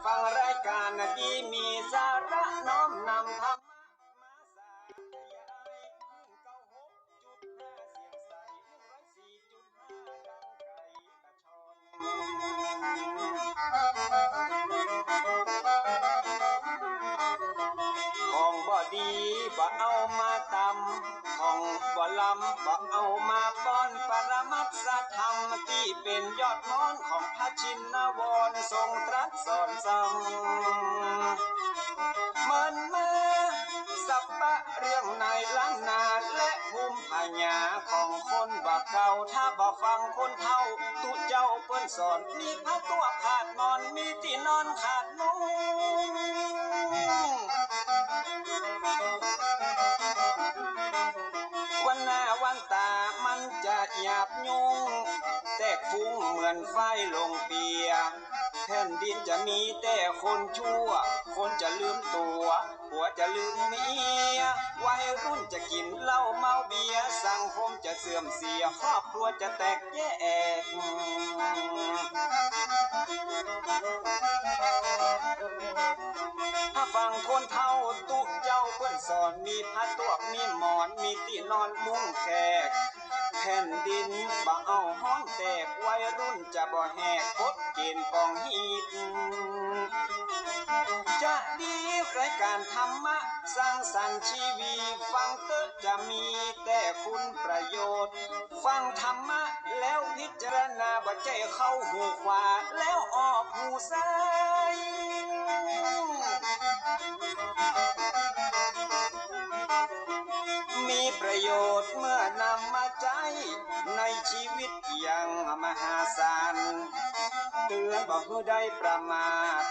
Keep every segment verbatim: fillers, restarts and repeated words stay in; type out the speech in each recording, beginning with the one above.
ฟังรายการดีมีสาระน้อมนำธรรมะมาสาธยาย เก้าหกจุดห้า เสียงใส หนึ่งร้อยสี่จุดห้า ดังไกลกระชอน ของบ่ดีบ่เอามาตำ ของบ่ล้ำบ่เอามาป้อน ปรมัตถธรรมตี้เป๋นยอดม้อนของพระชินวรทรงตรัสสอนสั่ง เหมินเมื่อสัปปะเรื่องในล้านนาและภูมิปัญญาของคนบ่าเก่า ถ้าบ่ฟังคนเฒ่าตุ๊เจ้าเปิ้นสอน มีผ้าตั้วขาดหมอน มีตี้นอนขาดมุ้ง วันหน้าวันต๋ามันจะหยาบยุ้ง แตกฟุ้งเหมือนฝ้ายลงเปีย แผ่นดินจะมีแต่คนชั่ว คนจะลืมตั๋ว ผัวจะลืมเมีย วัยรุ่นจะกิ๋นเหล้าเมาเบียร์ สังคมจะเสื่อมเสีย ครอบครัวจะแตกแยก ถ้าฟังคนเฒ่าตุ๊เจ้าเปิ้นสอน มีผ้าตั้วมีหมอน มีตี้นอนมุ้งแขก แผ่นดินบ่เอาฮ้อนแตก วัยรุ่นจะบ่แหกกฎเก๋ณฑ์ปองฮีต จะดีรายการธรรมะสร้างสรรค์ชีวี ฟังเต๊อะจะมีแต่คุณประโยชน์ ฟังธรรมะแล้วพิจารณา บ่ใจ้เข้าหูขวาแล้วออกหูซ้าย มีประโยชน์เมื่อนำมาใจ๊ในชีวิตอย่างมหาศาล เตือนบ่หื้อได้ประมาท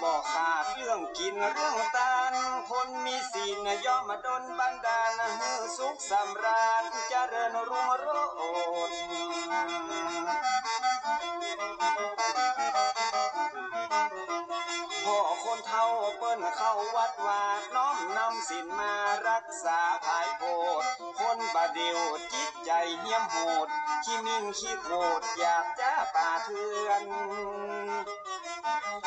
บ่ขาดเรื่องกิ๋นเรื่องตาน คนมีศีลย่อมมาดลบันดาล หื้อสุขสำราญเจริญรุ่งโรจน์ พ่อคนเฒ่าเปิ้นเข้าวัดวา น้อมนำศีลมารักษาผายโพธิ คนบ่าเดี่ยวจิตใจ๋เหี้ยมโหด ขี้หมิ่นขี้โกรธ หยาบจ๊าป่าเถื่อน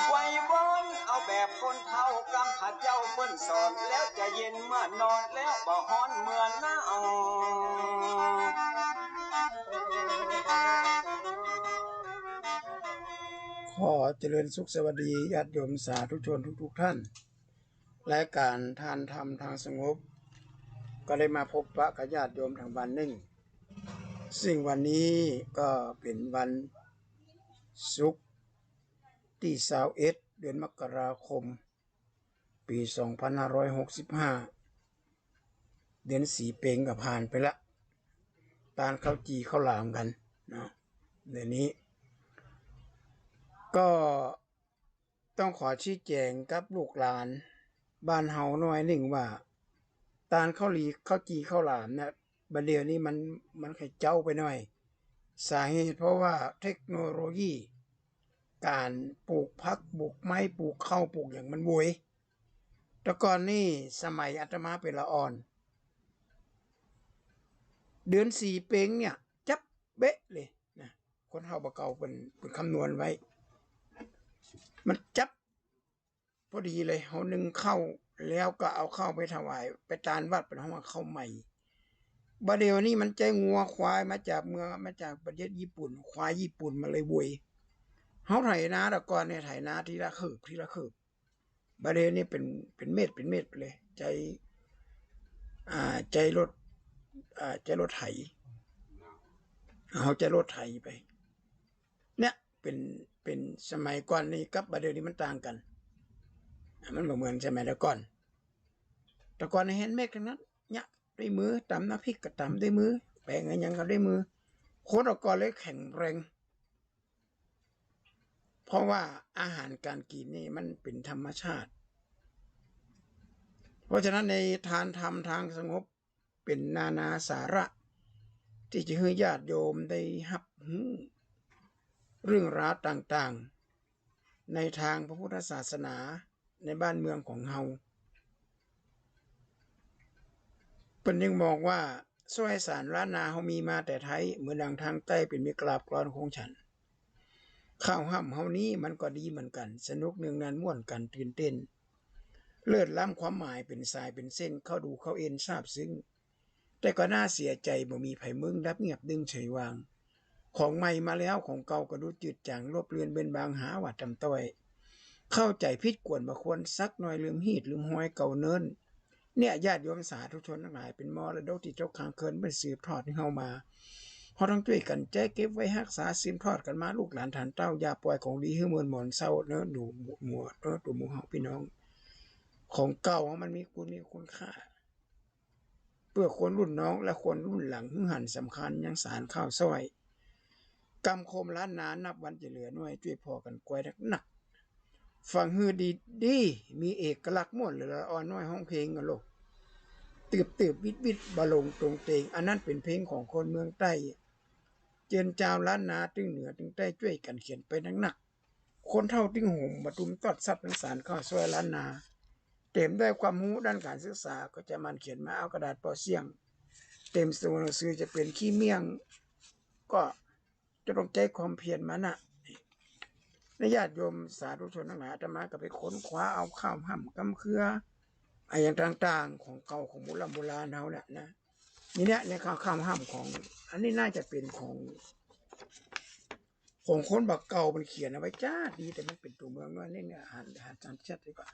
ไหว้วอนเอาแบบคนเฒ่ากำพร้าเจ้าเปิ้นสอน แล้วจะเย็นเมื่อนอน แล้วบ่ฮ้อนเมื่อหนาว ขอเจริญสุขสวัสดีญาติโยมสาธุชนทุกๆ ท่าน รายการทานธรรมทางสงบ ก็ได้มาพบปะกับญาติโยมทางบ้านนึ่ง ซึ่งวันนี้ก็เป๋นวันศุกร์ตี้ซาวเอ็ด เดือนมกราคม ปี๋สองพันห้าร้อยหกสิบห้า เดือนสี่เป็งก็ผ่านไปละ ตานข้าวจี่ข้าวหลามกั๋นเนาะ เดี๋ยวนี้ ก็ ต้องขอชี้แจ๋งกับลูกหลานบ้านเฮาหน้อยนึ่งว่า ตานข้าวหลี ข้าวจี่ข้าวหลามเนี่ย บ่าเดี่ยวนี้มัน มันขะเจ๊าไปหน้อย สาเหตุเพราะว่าเทคโนโลยี ก๋านปลูกผักปลูกไม้ปลูกข้าวปลูกหยังมันโวย แต่ก่อนนี่สมัยอาตมาเป๋นละอ่อน เดือนสี่เป็งเนี่ย จั๊บเป๊ะเลยนะ คนเฮาบ่าเก่าเปิ้น เปิ้นคำนวณไว้ มันจั๊บพอดีเลย เฮานึ่งข้าวแล้วก็เอาข้าวไปถวาย ไปตานวัด เปิ้นฮ้องว่าข้าวใหม่ บ่าเดี่ยวนี้มันใจ๊งัวควายมาจากเมือง มาจากประเทศญี่ปุ่น ควายญี่ปุ่นมาเลยโวย เฮาไถนาแต่ก่อนเนี่ย ไถนาทีละคืบ ทีละคืบ บ่าเดี่ยวนี้เป๋น เป๋นเม็ด เป๋นเม็ดไปเลย ใจ๊ อ่า ใจ๊รถ อ่า ใจ๊รถไถ เฮาใจ๊รถไถไป เนี่ย เป๋น เป๋นสมัยก่อนนี่กับบ่าเดี่ยวนี้มันต่างกั๋น มันบ่เหมือนสมัยแต่ก่อน แต่ก่อนนี่แฮนด์เมดทั้งนั้น เนี่ย ด้วยมือ ต๋ำน้ำพริกก็ต๋ำด้วยมือ แป๋งอะหยังก็ด้วยมือ คนแต่ก่อนเลยแข็งแรง เพราะว่าอาหารก๋านกิ๋นนี่มันเป๋นธรรมชาติ เพราะฉะนั้นในทานธรรมทางสงบเป๋นนานาสาระ ตี้จะหื้อญาติโยมได้ฮับฮู้เรื่องราวต่างๆ ในทางพระพุทธศาสนาในบ้านเมืองของเฮา เปิ้นยังบอกว่า สวยสารล้านนาเฮามีมาแต่ไท้ เหมือนดังทางใต้เปิ้นมีกราบกลอนของฉัน ข้าวฮ่ำเฮานี้มันก็ดีเหมือนกั๋น สนุกเนืองแน่น ม่วนกั๋น ตื่นเต้น เลิศล้ำความหมาย เป๋นสายเป๋นเส้น เข้าดูเข้าเอ็น ซาบซึ้ง แต่ก็น่าเสียใจ๋ บ่มีใผมึ้ง ดับเงียบ ดึงเฉยวาง ของใหม่มาแล้ว ของเก่าก็ดูจืดจาง ลบเลือนเบือนบาง หาว่าต่ำต้อย เข้าใจ๋ผิดกวนบ่ควร สักหน่อยลืมฮีตลืมฮอยเก่าเนิ่น เนี่ย ญาติโยมสาธุชนตังหลาย เป๋นมรดกตี้ตกค้างเคิน เปิ้นสืบทอดหื้อเฮามา เฮาต้องจ้วยกั๋นใจ๊เก็บไว้ฮักษา สืบทอดกั๋นมา ลูกหลานต้านเต้า อย่าป่อยของดีหื้อเมินหมองเศร้าเน่อ หมู่ หมู่ เน่อ ตั๋วหมู่เฮาปี้น้อง ของเก่ามันมีคุณ มีคุณค่า เปื้อคนรุ่นน้องและคนรุ่นหลังหื้อหันสำคัญ ยังสานข้าวซ้อย กำคมล้านนา นับวันจะเหลือน้อย จ้วยผ่อกั๋นควายนักๆ ฟังหื้อดีๆ มีเอกลักษณ์ ม่วนเหลือละอ่อน น้อยฮ้องเพลงกั๋นโลด ตืบๆ วิดๆ บ่หลงตรงเตง อันนั้นเป๋นเพลงของคนเมืองใต้ เจิญจาวล้านนา ตึงเหนือตึงใต้ จ้วยกั๋นเขียนไปนักๆ คนเฒ่าตึงโหม บ่ตุ้มตอดทรัพย์ ยังสานข้าวซ้อยล้านนา เต๋มด้วยความฮู้ด้านก๋านศึกษา ก็จะหมั่นเขียนมา เอากระดาษปอเสี้ยง เต๋มตัวหนังสือ จะเป๋นขี้เมี่ยง ก็จะต้องใจ๊ความเพียรมานะ นี่ ญาติโยมสาธุชนตังหลาย อาตมาก็ไปค้นคว้าเอาข้าวฮ่ำกำเคือ อะหยังต่างๆ ของเก่าของโบร่ำโบราณเฮาเนี่ยนะ นี่เนี่ย ในข้าว ข้าวฮ่ำของ อันนี้น่าจะเป๋นของ ของคนบ่าเก่ามันเขียนเอาไว้จ้าดี แต่มันเป๋นตั๋วเมืองน้อย นี่เนี่ย หัน หันสังเกตดีกว่า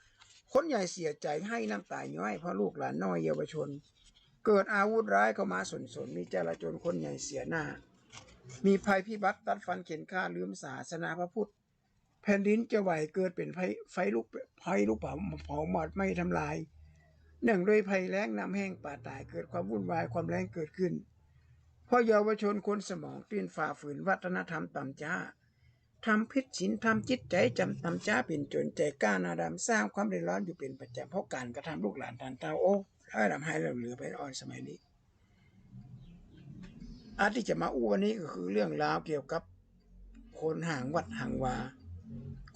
คนใหญ่เสียใจ๋ ไห้น้ำต๋าย้อย เพราะลูกหลานน้อยเยาวชน เกิดอาวุธร้ายเข้ามาสนสน มีจลาจลคนใหญ่เสียหน้า มีภัยพิบัติตัดฟันเข็ญฆ่า ลืมศาสนาพระพุทธ แผ่นดินจะไหว เกิดเป๋นไฟ ไฟลุก ไฟลุกเผา เผามอดไหม้ทำลาย เนื่องด้วยภัยแล้งน้ำแห้งป่าต๋าย เกิดความวุ่นวายความแล้งเกิดขึ้น เพราะเยาวชนคนสมองตี้นฝ่าฝืนวัฒนธรรมต่ำจ๊า ทำผิดศีลธรรม จิตใจ๋จำต่ำจ๊า เป๋นโจ๋รใจ๋กล้าหน้าดำ สร้างความเดือดร้อนอยู่เป๋นประจ๋ำ เพราะก๋านกระทำลูกหลานต้านเต้า โอ้ เอ้ย ลำไห้ลำเหลือไปอ่อนสมัยนี้ อันตี้จะมาอู้วันนี้ก็คือเรื่องราวเกี่ยวกับคนห่างวัดห่างวา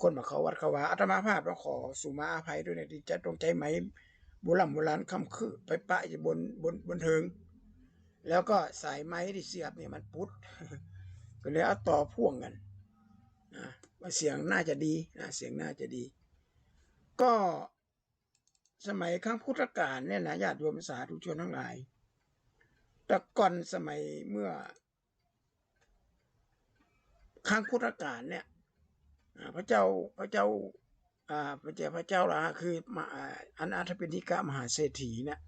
คนบ่เข้าวัดเข้าวา อาตมาภาพต้องขอสุมาอภัยด้วยนะ ตี้จะต้องใจ๊ไมค์โบร่ำโบราณค่ำคืบไปปะอยู่บน บน บนเถิง แล้วก็สายไมค์ตี้เสียบเนี่ยมันปุด ก็เลยเอาต่อพ่วงกั๋นนะ ว่าเสียงน่าจะดีนะ เสียงน่าจะดี ก็สมัยครั้งพุทธกาลเนี่ยนะ ญาติโยมสาธุชนตังหลาย แต่ก่อนสมัยเมื่อ ครั้งพุทธกาลเนี่ย อ่า พระเจ้า พระเจ้า อ่า พระเจ้า พระเจ้าละ คือ มหา อ่า อนาถปิณฑิกมหาเศรษฐีเนี่ย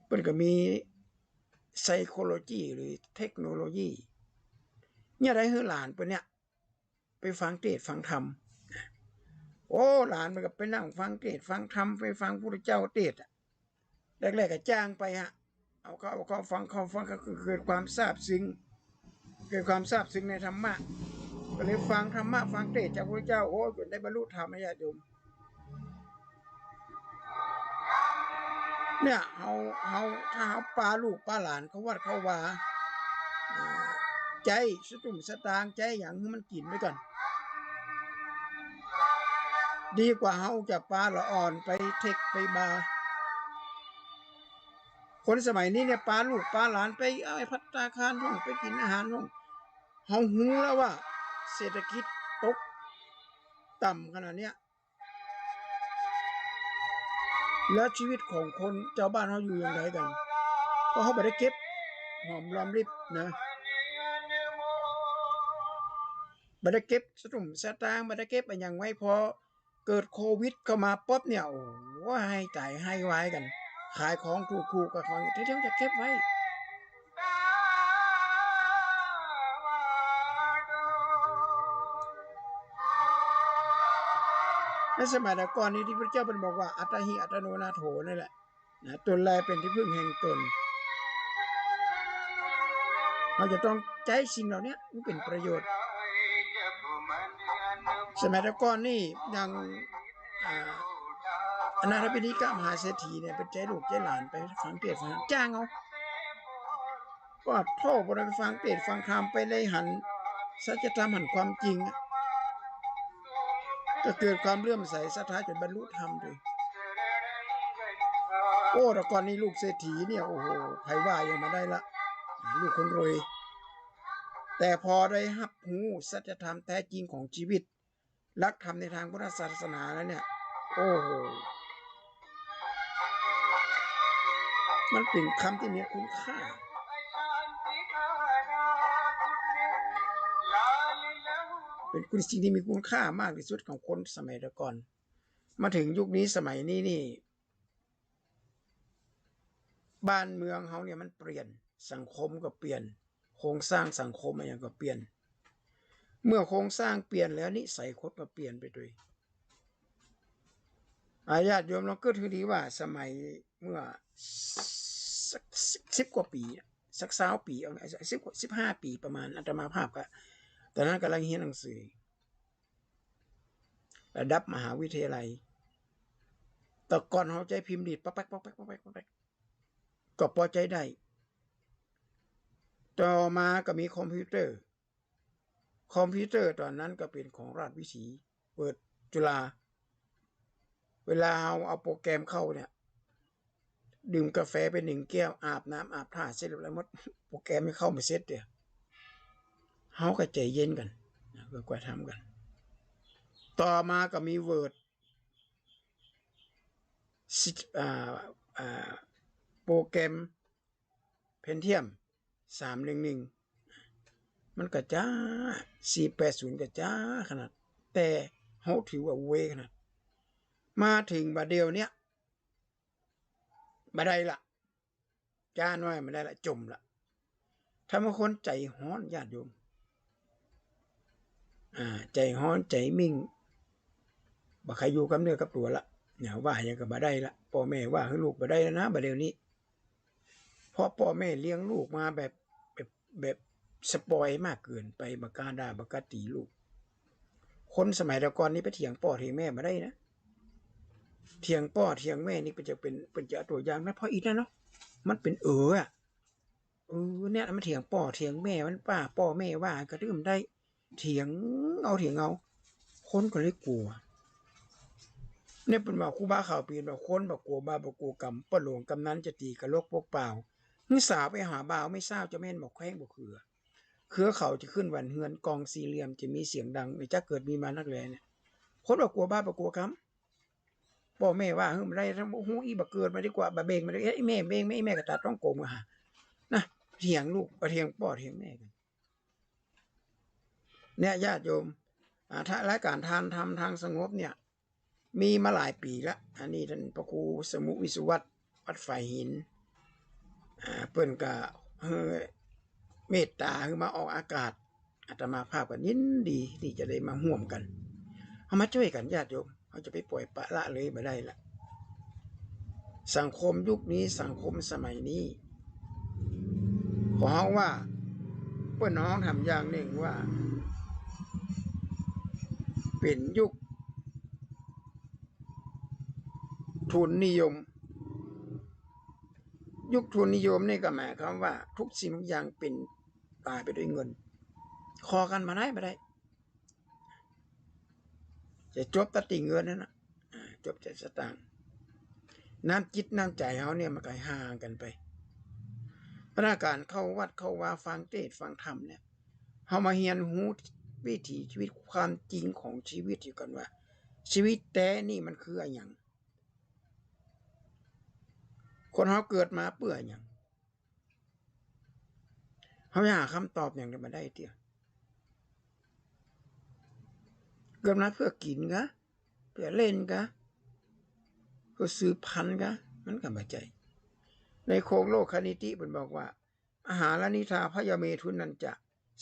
เปิ้นก็มี psychology หรือ technology เนี่ย ได้หื้อหลานเปิ้นเนี่ย ไปฟังเตสน์ฟังธรรม โอ้ หลานมันก็ไปนั่งฟังเตสน์ฟังธรรม ไปฟังพุทธเจ้าเตสน์อะ แรกๆ ก็จ้างไปฮะ เอาเข้า เอาเข้าฟัง เข้าฟังก็คือเกิดความซาบซึ้ง เกิดความซาบซึ้งในธรรมะ ก็เลยฟังธรรมะ ฟังเตสน์จากพระเจ้า โอ้ จ๋นได้บรรลุธรรมนะญาติโยม เนี่ย เฮา เฮา ถ้าเฮาปาลูกปาหลานเข้าวัดเข้าวา อ่า ใจ๊สตุ้งสตางค์ ใจ๊หยังหื้อมันกิ๋นไปก่อน ดีกว่าเฮาจะปาละอ่อนไปเท็กไปบาร์ คนสมัยนี้เนี่ย ปาลูกปาหลานไป เอ้ย ภัตตาคารพ่อง ไปกิ๋นอาหารพ่อง เฮาฮู้แล้วว่าเศรษฐกิจตกต่ำขนาดเนี้ย แล้วชีวิตของคนจาวบ้านเฮาอยู่อย่างไรกั๋น เพราะเฮาบ่ได้เก็บหอมรอมริบนะ บ่ได้เก็บสตุ้งสตางค์ บ่ได้เก็บอะหยังไว้ พอเกิดโควิดเข้ามาปุ๊บเนี่ย โอ้โห ไห้ต๋ายไห้วายกั๋น ขายของถูกๆ ก็ของ เดี๋ยวจะเก็บไว้ ในสมัยแต่ก่อนนี้ตี้พระเจ้าเปิ้นบอกว่า อัตตาหิ อัตโนนาโถ นั่นแหละ นะ ตนแลเป๋นตี้พึ่งแห่งตน เฮาจะต้องใจ๊สิ่งเหล่านี้มันเป๋นประโยชน์ สมัยแต่ก่อนนี่ยัง อ่า อนาถปิณฑิกมหาเศรษฐีเนี่ย เปิ้นใจ๊ลูกใจ๊หลานไปฟังเตสน์ฟังธรรม จ้างเอา ว่าโถ่ บ่ได้ไปฟังเตสน์ฟังธรรม ไปได้หันสัจธรรม หันความจริงอะ ก็เกิดความเลื่อมใสศรัทธาจ๋นบรรลุธรรมเลย โอ้ แต่ก่อนนี้ลูกเศรษฐีเนี่ย โอ้โห ใผว่ายังบ่ได้ละ ลูกคนรวย แต่พอได้ฮับฮู้สัจธรรมแต๊จริงของจีวิต หลักธรรมในตางพุทธศาสนาแล้วเนี่ย โอ้โห มันเป๋นกำตี้มีคุณค่า เป๋นคุณสิ่งตี้มีคุณค่ามากตี้สุดของคนสมัยแต่ก่อน มาเถิงยุคนี้สมัยนี้นี่ บ้านเมืองเฮาเนี่ยมันเปลี่ยน สังคมก็เปลี่ยน โครงสร้างสังคมอะหยังก็เปลี่ยน เมื่อโครงสร้างเปลี่ยนแล้วนิสัยคนก็เปลี่ยนไปตวย อา ญาติโยมลองกึ๊ดหื้อดีว่าสมัยเมื่อสัก สิบ สิบกว่าปี๋อะ สักซาวปี๋ เอา สิบ สิบห้าปี๋ประมาณ อาตมาภาพก็ ต๋อนนั้นก่ำลังเฮียนหนังสือ ระดับมหาวิทยาลัย แต่ก่อนเฮาใจ๊พิมพ์ดีด ป๊อกแป๊ก ป๊อกแป๊ก ป๊อกแป๊ก ป๊อกแป๊ก ก็ปอใจ๊ได้ ต่อมาก็มีคอมพิวเตอร์ คอมพิวเตอร์ต๋อนนั้นก็เป๋นของราชวิถี เปิดจุฬา เวลาเฮาเอาโปรแกรมเข้าเนี่ย ดื่มกาแฟไปหนึ่งแก้ว อาบน้ำอาบท่าเสร็จเรียบร้อยหมด โปรแกรมยังเข้าบ่เสร็จเตื้อ เฮาก็ใจ๋เย็นกั๋นนะ ก็กว่าทำกั๋น ต่อมาก็มีเวิร์ด สิ อ่า อ่า โปรแกรมเพนเทียม สามหนึ่งหนึ่ง มันก็จ๊า สี่แปดศูนย์ ก็จ๊าขนาด แต่เฮาถือว่าเวขนาด มาเถิงบ่าเดี่ยวเนี้ย บ่ได้ละ จ๊าน้อยบ่ได้ละ จ่มละ ถ้าบางคนใจ๋ฮ้อนญาติโยม อ่า ใจ๋ฮ้อนใจ๋มิ่ง บ่ใค่อยู่กับเนื้อกับตั๋วละ เนี่ย ว่าหยังก็บ่ได้ละ ป้อแม่ว่าหื้อลูกบ่ได้แล้วนะ บ่าเดี่ยวนี้ เพราะป้อแม่เลี้ยงลูกมาแบบ แบบ แบบสปอยล์มากเกินไป บ่กล้าด่า บ่กล้าตี๋ลูก คนสมัยแต่ก่อนนี่ไปเถียงป้อเถียงแม่บ่ได้นะ เถียงป้อเถียงแม่นี่เปิ้นจะเป๋น เปิ้นจะเอาตั๋วอย่างนะ เพราะอินั้นเนาะ มันเป๋นเอ๋ออะ เออ เนี่ย มันเถียงป้อเถียงแม่ มันว่าป้อแม่ว่าก็ดื้อบ่ได้ เถียงเอาเถียงเอา คนก็เลยกั๋ว เนี่ยเปิ้นว่าครูบาขาวเปียนว่า คนบ่กั๋วบาปบ่กั๋วกรรม ป้อหลวงกำนันจะตี๋กะลกปกเปล่า หื้อสาวไปหาบ่าวไม่ทราบจะแม่นบ่แข้งบ่เขือ เขือเขาจะขึ้นหวันเฮือน กลองสี่เหลี่ยมจะมีเสียงดัง นี่จักเกิดมีมานักแลเนี่ย คนบ่กั๋วบาปบ่กั๋วกรรม ป้อแม่ว่าหื้อบ่ได้ ถ้าบ่ฮู้อี้บ่เกิดมาดีกว่า บ่เบ่งมาดี เอ๊ะ อีแม่เบ่ง แม่ อีแม่ก็ตัดต้องโกงมาหา นะ เถียงลูก ไปเถียงป้อเถียงแม่กั๋น เนี่ยญาติโยม อ่า ถ้า รายการทานธรรมทางสงบเนี่ย มีมาหลายปี๋ละ อันนี้ต้านพระครูสมุวิสุวัต วัดฝายหิน อ่า เปิ้นก็หื้อเมตต๋าหื้อมาออกอากาศ อาตมาภาพก็ยินดีตี้จะได้มาฮ่วมกั๋น เฮามาจ้วยกั๋นญาติโยม เฮาจะไปป่อยปละละเลยบ่ได้ละ สังคมยุคนี้ สังคมสมัยนี้ ขอเฮาว่า เปิ้นฮ้องถามอย่างนึ่งว่า เป๋นยุค ทุนนิยม ยุคทุนนิยมนี่ก็หมายความว่าทุกสิ่งทุกอย่างเป๋น ต๋ายไปตวยเงิน ขอกั๋นบ่ได้ บ่ได้ จะจบตะติ่งเงินนั่นน่ะ อ่า จบแต่สตางค์ น้ำจิตน้ำใจ๋เฮาเนี่ยมันก็ห่างกั๋นไป เพราะฉะนั้นก๋านเข้าวัดเข้าวาฟังเตสน์ฟังธรรมเนี่ย เฮามาเฮียนฮู้วิถีชีวิตความจริงของชีวิตอยู่ก่อนว่า ชีวิตแต๊นี่มันคืออะหยัง คนเฮาเกิดมาเปื้ออะหยัง เฮาหาคำตอบหยังบ่ได้เตื้อ เกิดมาเปื้อกิ๋นกา เปื้อเล่นกา เปื้อสืบพันธุ์กา มันก็บ่ใจ้ ในโครงโลกคณิติเปิ้นบอกว่า อาหารนิทาพยเม ทุนนัญจะ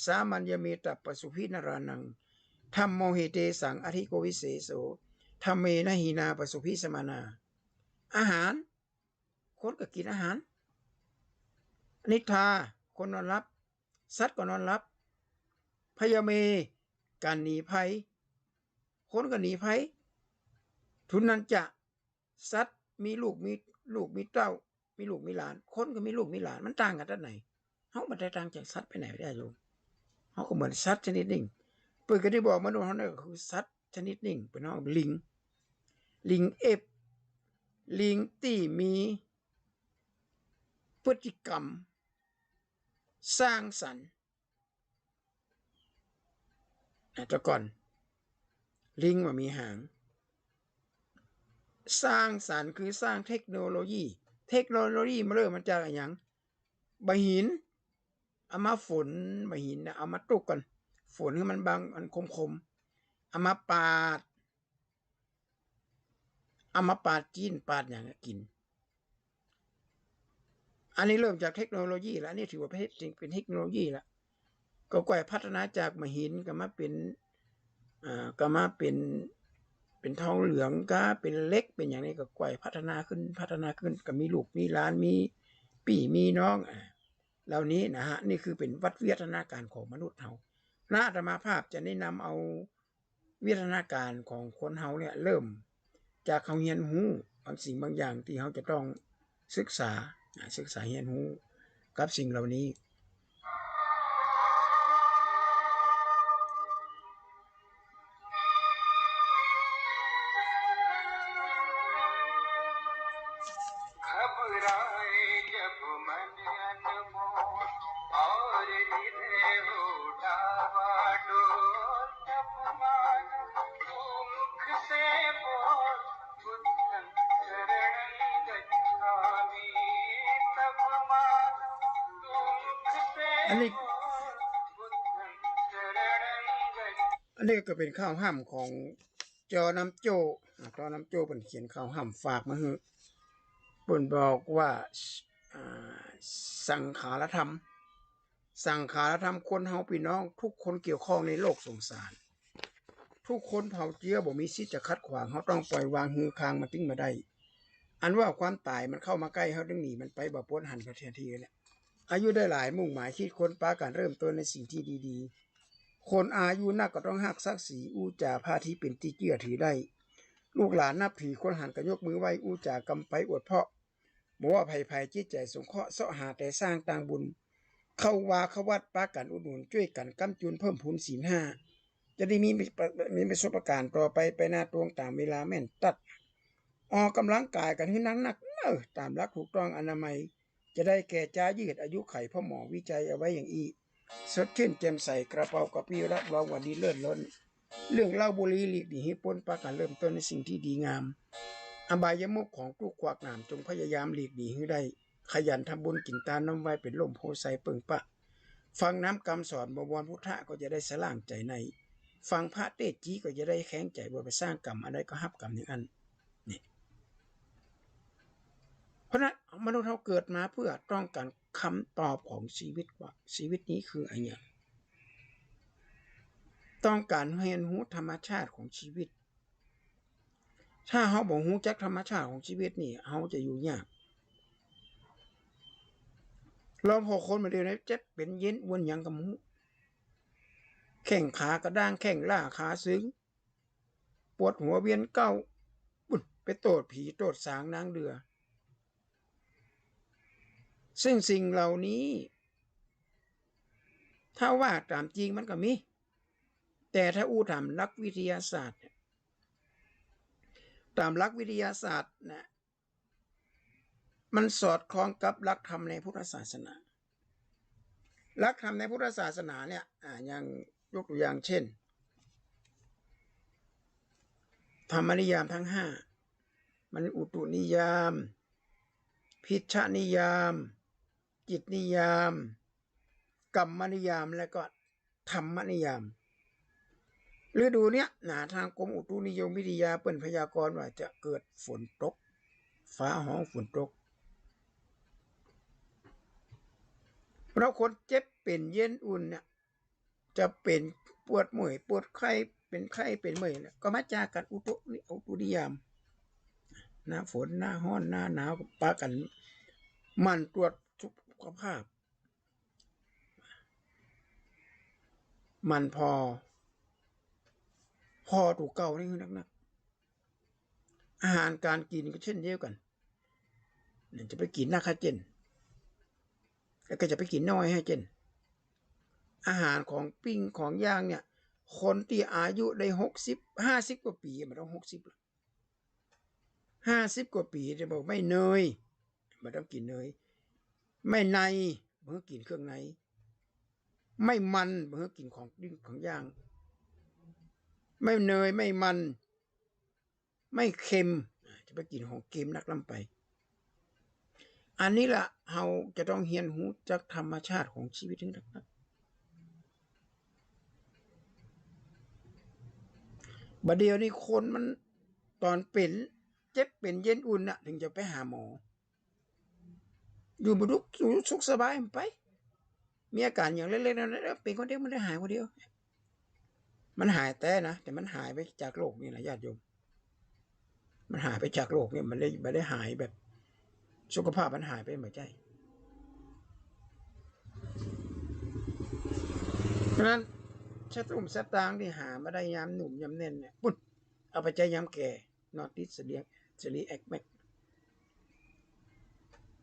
สามัญญเม ตัปปสุภินรานัง ธัมโมหิเตสัง อธิโกวิเศโส ธัมเมนะ หินาปสุภิสมานา อาหาร คนก็กิ๋นอาหาร นิทา คนนอนหลับ สัตว์ก็นอนหลับ พยเม ก๋านหนีภัย คนก็หนีภัย ทุนนัญจะ สัตว์มีลูกมี ลูกมีเต้า มีลูกมีหลาน คนก็มีลูกมีหลาน มันต่างกั๋นตรงไหน เฮาบ่ได้ต่างจากสัตว์ไปไหนได้โยม เฮาก็เหมือนสัตว์ชนิดนึ่ง เปิ้นก็ได้บอกมนุษย์เฮาเนี่ยก็คือสัตว์ชนิดนึ่ง เปิ้นฮ้องลิง ลิงเอฟ ลิงตี้มีพฤติกรรมสร้างสรรค์ อ่ะ แต่ก่อน ลิงบ่มีหาง สร้างสรรค์คือสร้างเทคโนโลยี เทคโนโลยีมาเริ่มมาจากอะหยัง บ่าหิน เอามาฝน บ่าหินน่ะ เอามาตุ๊กก่อน ฝนหื้อมันบาง มันคมๆ เอามาปาด เอามาปาดจีนปาดหยังกิ๋น อันนี้เริ่มจากเทคโนโลยีละ อันนี้ถือว่าเป็น เป็นเทคโนโลยีละ ก็ก้อยพัฒนาจากบ่าหินก็มาเป๋น อ่า ก็มาเป๋น เป๋นทองเหลือง ก็เป๋นเหล็ก เป๋นหยังนี่ ก็ก้อยพัฒนาขึ้น พัฒนาขึ้น ก็มีลูกมีหลาน มีปี้มีน้อง อ่า เหล่านี้นะฮะ นี่คือเป๋นวัฒนธรรมของมนุษย์เฮา อาตมาภาพจะแนะนำเอา วิวัฒนาการของคนเฮาเนี่ย เริ่มจากเฮาเฮียนฮู้บางสิ่งบางอย่างตี้เฮาจะต้องศึกษา อ่า ศึกษาเฮียนฮู้กับสิ่งเหล่านี้ घबराए जब मन अनमोल और हृदय हो डावाडोल, तब मानो तू मुख से बोल, बुद्धं शरणं गच्छामि। तब मानो तू मुख से อันนี้ बोल, बुद्धं शरणं गच्छामि। อันนี้ก็เป๋นข่าวฮ่ำของ จอน้ำโจ้ อ่า จอน้ำโจ้เปิ้นเขียนข่าวฮ่ำฝากมาหื้อ เปิ้นบอกว่า อ่า สังขารธรรม สังขารธรรม คนเฮาปี้น้อง กู้คนเกี่ยวข้องในโลกสงสาร กู้คนเผ่าเจื๊อบ่มีสิทธิ์จะขัดขวาง เฮาต้องปล่อยวางหื้อคลางมันตึงบ่ได้ อันว่าความต๋ายมันเข้ามาใก้ เฮาตึงหนีมันไปบ่ป๊น หันไปทันทีแหละ อายุได้หลาย มุ่งหมายคิดค้น ปากั๋นเริ่มต้นในสิ่งตี้ดีๆ คนอายุนักก็ต้องฮักศักดิ์ศรี อู้จ๋าพาตี้เป๋นตี้เจื้อถือได้ ลูกหลานนับถือ คนหันก็ยกมือไหว้ อู้จ๋ากำไปอวดเพาะ บ่ว่าใผๆ จิตใจ๋สงเคราะห์ เซาะหาแต่สร้างตางบุญ เข้าวาเข้าวัด ปากั๋นอุดหนุน จ้วยกั๋นก้ำจุน เพิ่มพูนศีลห้า จะได้มี มีประสบการณ์ต่อไป ไปหน้าตวงต๋ามเวลาแม่นตั๊ด ออกก๋ำลังก๋ายกั๋นหื้อนักๆ เน่อ ต๋ามหลักถูกต้องอนามัย จะได้แก่จ๊า ยืดอายุขัย พ่อหมอวิจัยเอาไว้อย่างอี้ สดชื่นแจ่มใส กระเป๋ากระปี้ รับรองว่าดีเลิศล้น เรื่องเหล้าบุหรี่หลีกหนีหื้อป๊น ปากั๋นเริ่มต้นในสิ่งตี้ดีงาม อบายมุขของกู้ขวากหนาม จงพยายามหลีกหนีหื้อได้ ขยันทำบุญกิ๋นตาน น้อมไหว้เป๋นล่มโพธิ์ไทรเปิ้งปะ ฟังน้ำกำสอนบวรพุทธะก็จะได้สล่างใจ๋ใน ฟังพระเตสน์จี้ก็จะได้แข็งใจ๋ บ่ไปสร้างกรรมอันใดก็ฮับกรรมอย่างอั้น นี่ เพราะนั้นมนุษย์เฮาเกิดมาเพื่อต้องก๋านคำตอบของชีวิตว่าชีวิตนี้คืออะหยัง ต้องก๋านเฮียนฮู้ธรรมชาติของชีวิต ถ้าเฮาบ่ฮู้จักธรรมชาติของชีวิตนี่ เฮาจะอยู่ยาก ลองผ่อคนบ่าเดี่ยวนี้เจ็บเป๋นเย็นอ่วนหยังก็บ่ฮู้ แข้งขากระด้าง แข้งล้าขาตึง ปวดหัวเวียนเก๊า ปุ้น ไปโต้ษผีโต้ษสางนางเดือ ซึ่งสิ่งเหล่านี้ ถ้าว่าต๋ามจริงมันก็มี แต่ถ้าอู้ต๋ามหลักวิทยาศาสตร์เนี่ย ต๋ามหลักวิทยาศาสตร์นะ มันสอดคล้องกับหลักธรรมในพุทธศาสนา หลักธรรมในพุทธศาสนาเนี่ย อ่า อย่าง ยกตัวอย่างเช่น ธรรมนิยามทั้งห้า มันอุตุนิยาม พิชชนิยาม จิตนิยาม กัมมนิยาม และก็ธรรมนิยาม ฤดูเนี้ยนะ ทางกรมอุตุนิยมวิทยาเปิ้นพยากรณ์ว่าจะเกิดฝนตก ฟ้าฮ้องฝนตก แล้วคนเจ็บเป๋นเย็นอุ่นเนี่ย จะเป๋นปวดเมื่อยปวดไข้ เป๋นไข้เป๋นเมื่อยเนี่ย ก็มาจากกั๋นอุตุนิ อุตุนิยาม หน้าฝน หน้าฮ้อน หน้าหนาว ปากั๋นหมั่นตรวจสุขภาพ หมั่นผ่อ ผ่อตั๋วเก่านี่หื้อนักๆ อาหารก๋านกิ๋นก็เจ้นเดียวกั๋น จะไปกิ๋นนักเจ้น แล้วก็จะไปกิ๋นน้อยเจ้น อาหารของปิ้งของย่างเนี่ย คนตี้อายุได้หกสิบ ห้าสิบกว่าปี๋ บ่ต้องหกสิบละ ห้าสิบกว่าปี๋ จะบอกไม่เนย บ่ต้องกิ๋นเนย ไม่ใน บ่หื้อกิ๋นเครื่องใน ไม่มัน บ่หื้อกิ๋นของปิ้งของย่าง ไม่เนย ไม่มัน ไม่เค็ม จะไปกิ๋นของเค็มนักล้ำไป อันนี้ละ เฮาจะต้องเฮียนฮู้จักธรรมชาติของชีวิตให้นัก บ่าเดี่ยวนี้คนมันต๋อนเป๋น เจ็บเป๋นเย็นอุ่นน่ะ เถิงจะไปหาหมอ อยู่บ่าดุก อยู่สุขสบายมันไป มีอาก๋านอย่างเล็กๆ น้อยๆ เป๋นคนเดียว มันได้หายคนเดียว มันหายแต๊นะ แต่มันหายไปจากโลกนี่นะญาติโยม มันหายไปจากโลกนี่ มันได้ มันได้หายแบบ สุขภาพมันหายไป บ่ใจ้ เพราะฉะนั้น สตุ้มสตางค์ตี้หามาได้ยามหนุ่มยามแน่นเนี่ย ปุ้น เอาไปใจ๊ยามแก่ นอนติดสะเลียง สะลีแอกแมก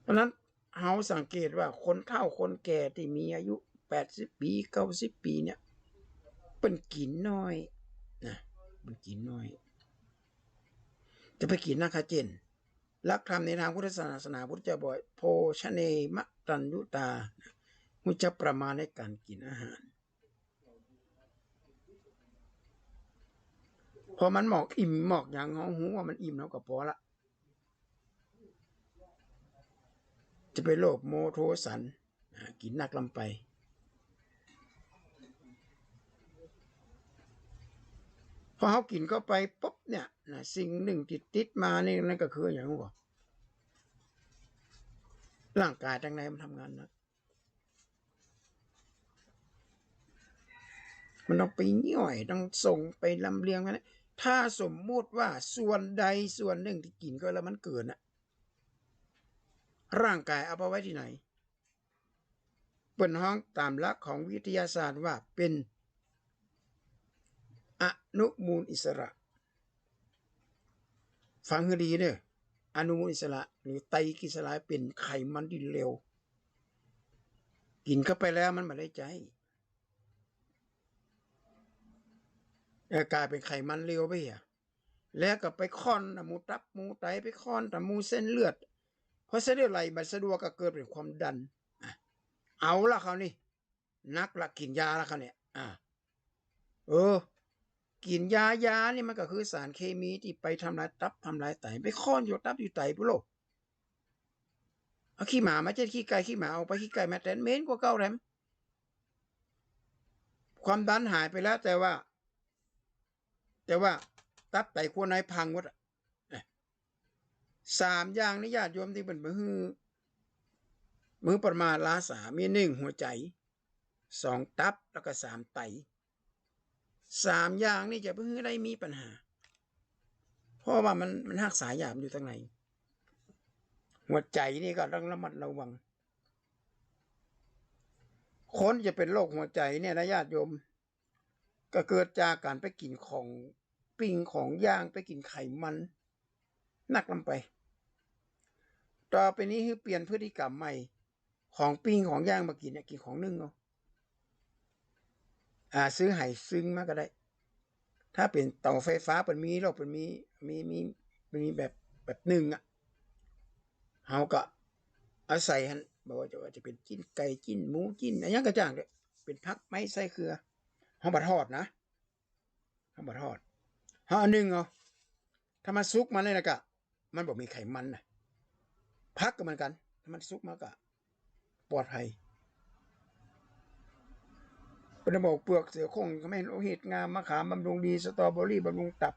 เพราะฉะนั้น เฮาสังเกตว่าคนเฒ่าคนแก่ตี้มีอายุแปดสิบปี๋ เก้าสิบปี๋เนี่ย เปิ้นกิ๋นน้อยนะ เปิ้นกิ๋นน้อย จะไปกิ๋นนัก ขะเจ้น หลักธรรมในทางพุทธศาสนา พุทธเจ้าบอก โภชเน มะตัญญูตา ฮู้จักประมาณในก๋านกิ๋นอาหาร พอมันหมอกอิ่มหมอกหยัง เฮาฮู้ว่ามันอิ่ม เฮาก็ปอละ จะไปโลภโมโทสัน อ่า กิ๋นนักล้ำไป พอเฮากิ๋นเข้าไปปุ๊บเนี่ยนะ สิ่งหนึ่งตี้ติดมานี่ นั่นก็คือหยังวะ ร่างก๋ายตังในมันทำงานหนัก มันต้องไปย่อย ต้องส่งไปลำเลียงมันนะ ถ้าสมมุติว่าส่วนใดส่วนหนึ่งตี้กิ๋นเข้าไปแล้วมันเกินน่ะ ร่างก๋ายเอาไปไว้ตี้ไหน เปิ้นฮ้องต๋ามหลักของวิทยาศาสตร์ว่าเป๋นอนุมูลอิสระ ฟังหื้อดีเน่อ อนุมูลอิสระ หรือไตรกลีเซอไรด์ เป๋นไขมันตี้เลว กิ๋นเข้าไปแล้วมันบ่ได้ใจ๊ เออ ก๋ายเป๋นไขมันเลวไปเหีย แล้วก็ไปข้อนต๋ามหมู่ตับหมู่ไต ไปข้อนต๋ามหมู่เส้นเลือด พอเส้นเลือดไหลบ่สะดวกก็เกิดเป๋นความดัน อ่ะ เอาละคราวนี้ หนักละ กิ๋นยาละคราวนี้ อ่ะ เออ กิ๋นยา ยานี่มันก็คือสารเคมีตี้ไปทำลายตับทำลายไต ไปข้อนอยู่ตับอยู่ไตปุ้นโล เอาขี้หมามาเจ๊ดขี้ไก่ ขี้หมาออกไป ขี้ไก่มาแตน เหม็นกว่าเก่าแถม ความดันหายไปแล้ว แต่ว่า แต่ว่าตับไตขั้วในพังหมดอะ เนี่ย สามอย่างนี้ญาติโยมตี้เปิ้นบ่หื้อ บ่หื้อประมาทละสา มีหนึ่งหัวใจ๋ สองตับ แล้วก็สามไต สามอย่างนี่จะบ่หื้อได้มีปัญหา เพราะว่ามัน มันฮักษายากอยู่ตังใน หัวใจ๋นี่ก็ต้องระมัดระวัง คนจะเป๋นโรคหัวใจ๋เนี่ยนะญาติโยม ก็เกิดจากก๋านไปกิ๋นของปิ้งของย่าง ไปกิ๋นไขมันนักล้ำไป ต่อไปนี้หื้อเปลี่ยนพฤติกรรมใหม่ ของปิ้งของย่างบ่กิ๋นเนี่ย กิ๋นของนึ่งเอา อ่า ซื้อไหซึ่งมาก็ได้ ถ้าเป๋นเต๋าไฟฟ้าเปิ้นมีแล้ว เปิ้นมี มี มี มีแบบ แบบนึ่งอะ เฮาก็เอาใส่หั้น บ่ว่าจะ ว่าจะเป๋นจิ๊นไก่ จิ๊นหมู จิ๊นอะหยังก็จ้างเต๊อะ เป๋นผักไม้ไส้เขือ เฮาบ่ทอดนะ เฮาบ่ทอด เฮานึ่งเอา ถ้ามันสุกมาแล้วนะก็ มันบ่มีไขมันนะ ผักก็เหมือนกั๋น ถ้ามันสุกมาก็ปลอดภัย เปิ้นบอกเปือกเสือโคร่งทำให้โลหิตงาม มะขามบำรุงดี สตรอเบอรี่บำรุงตับ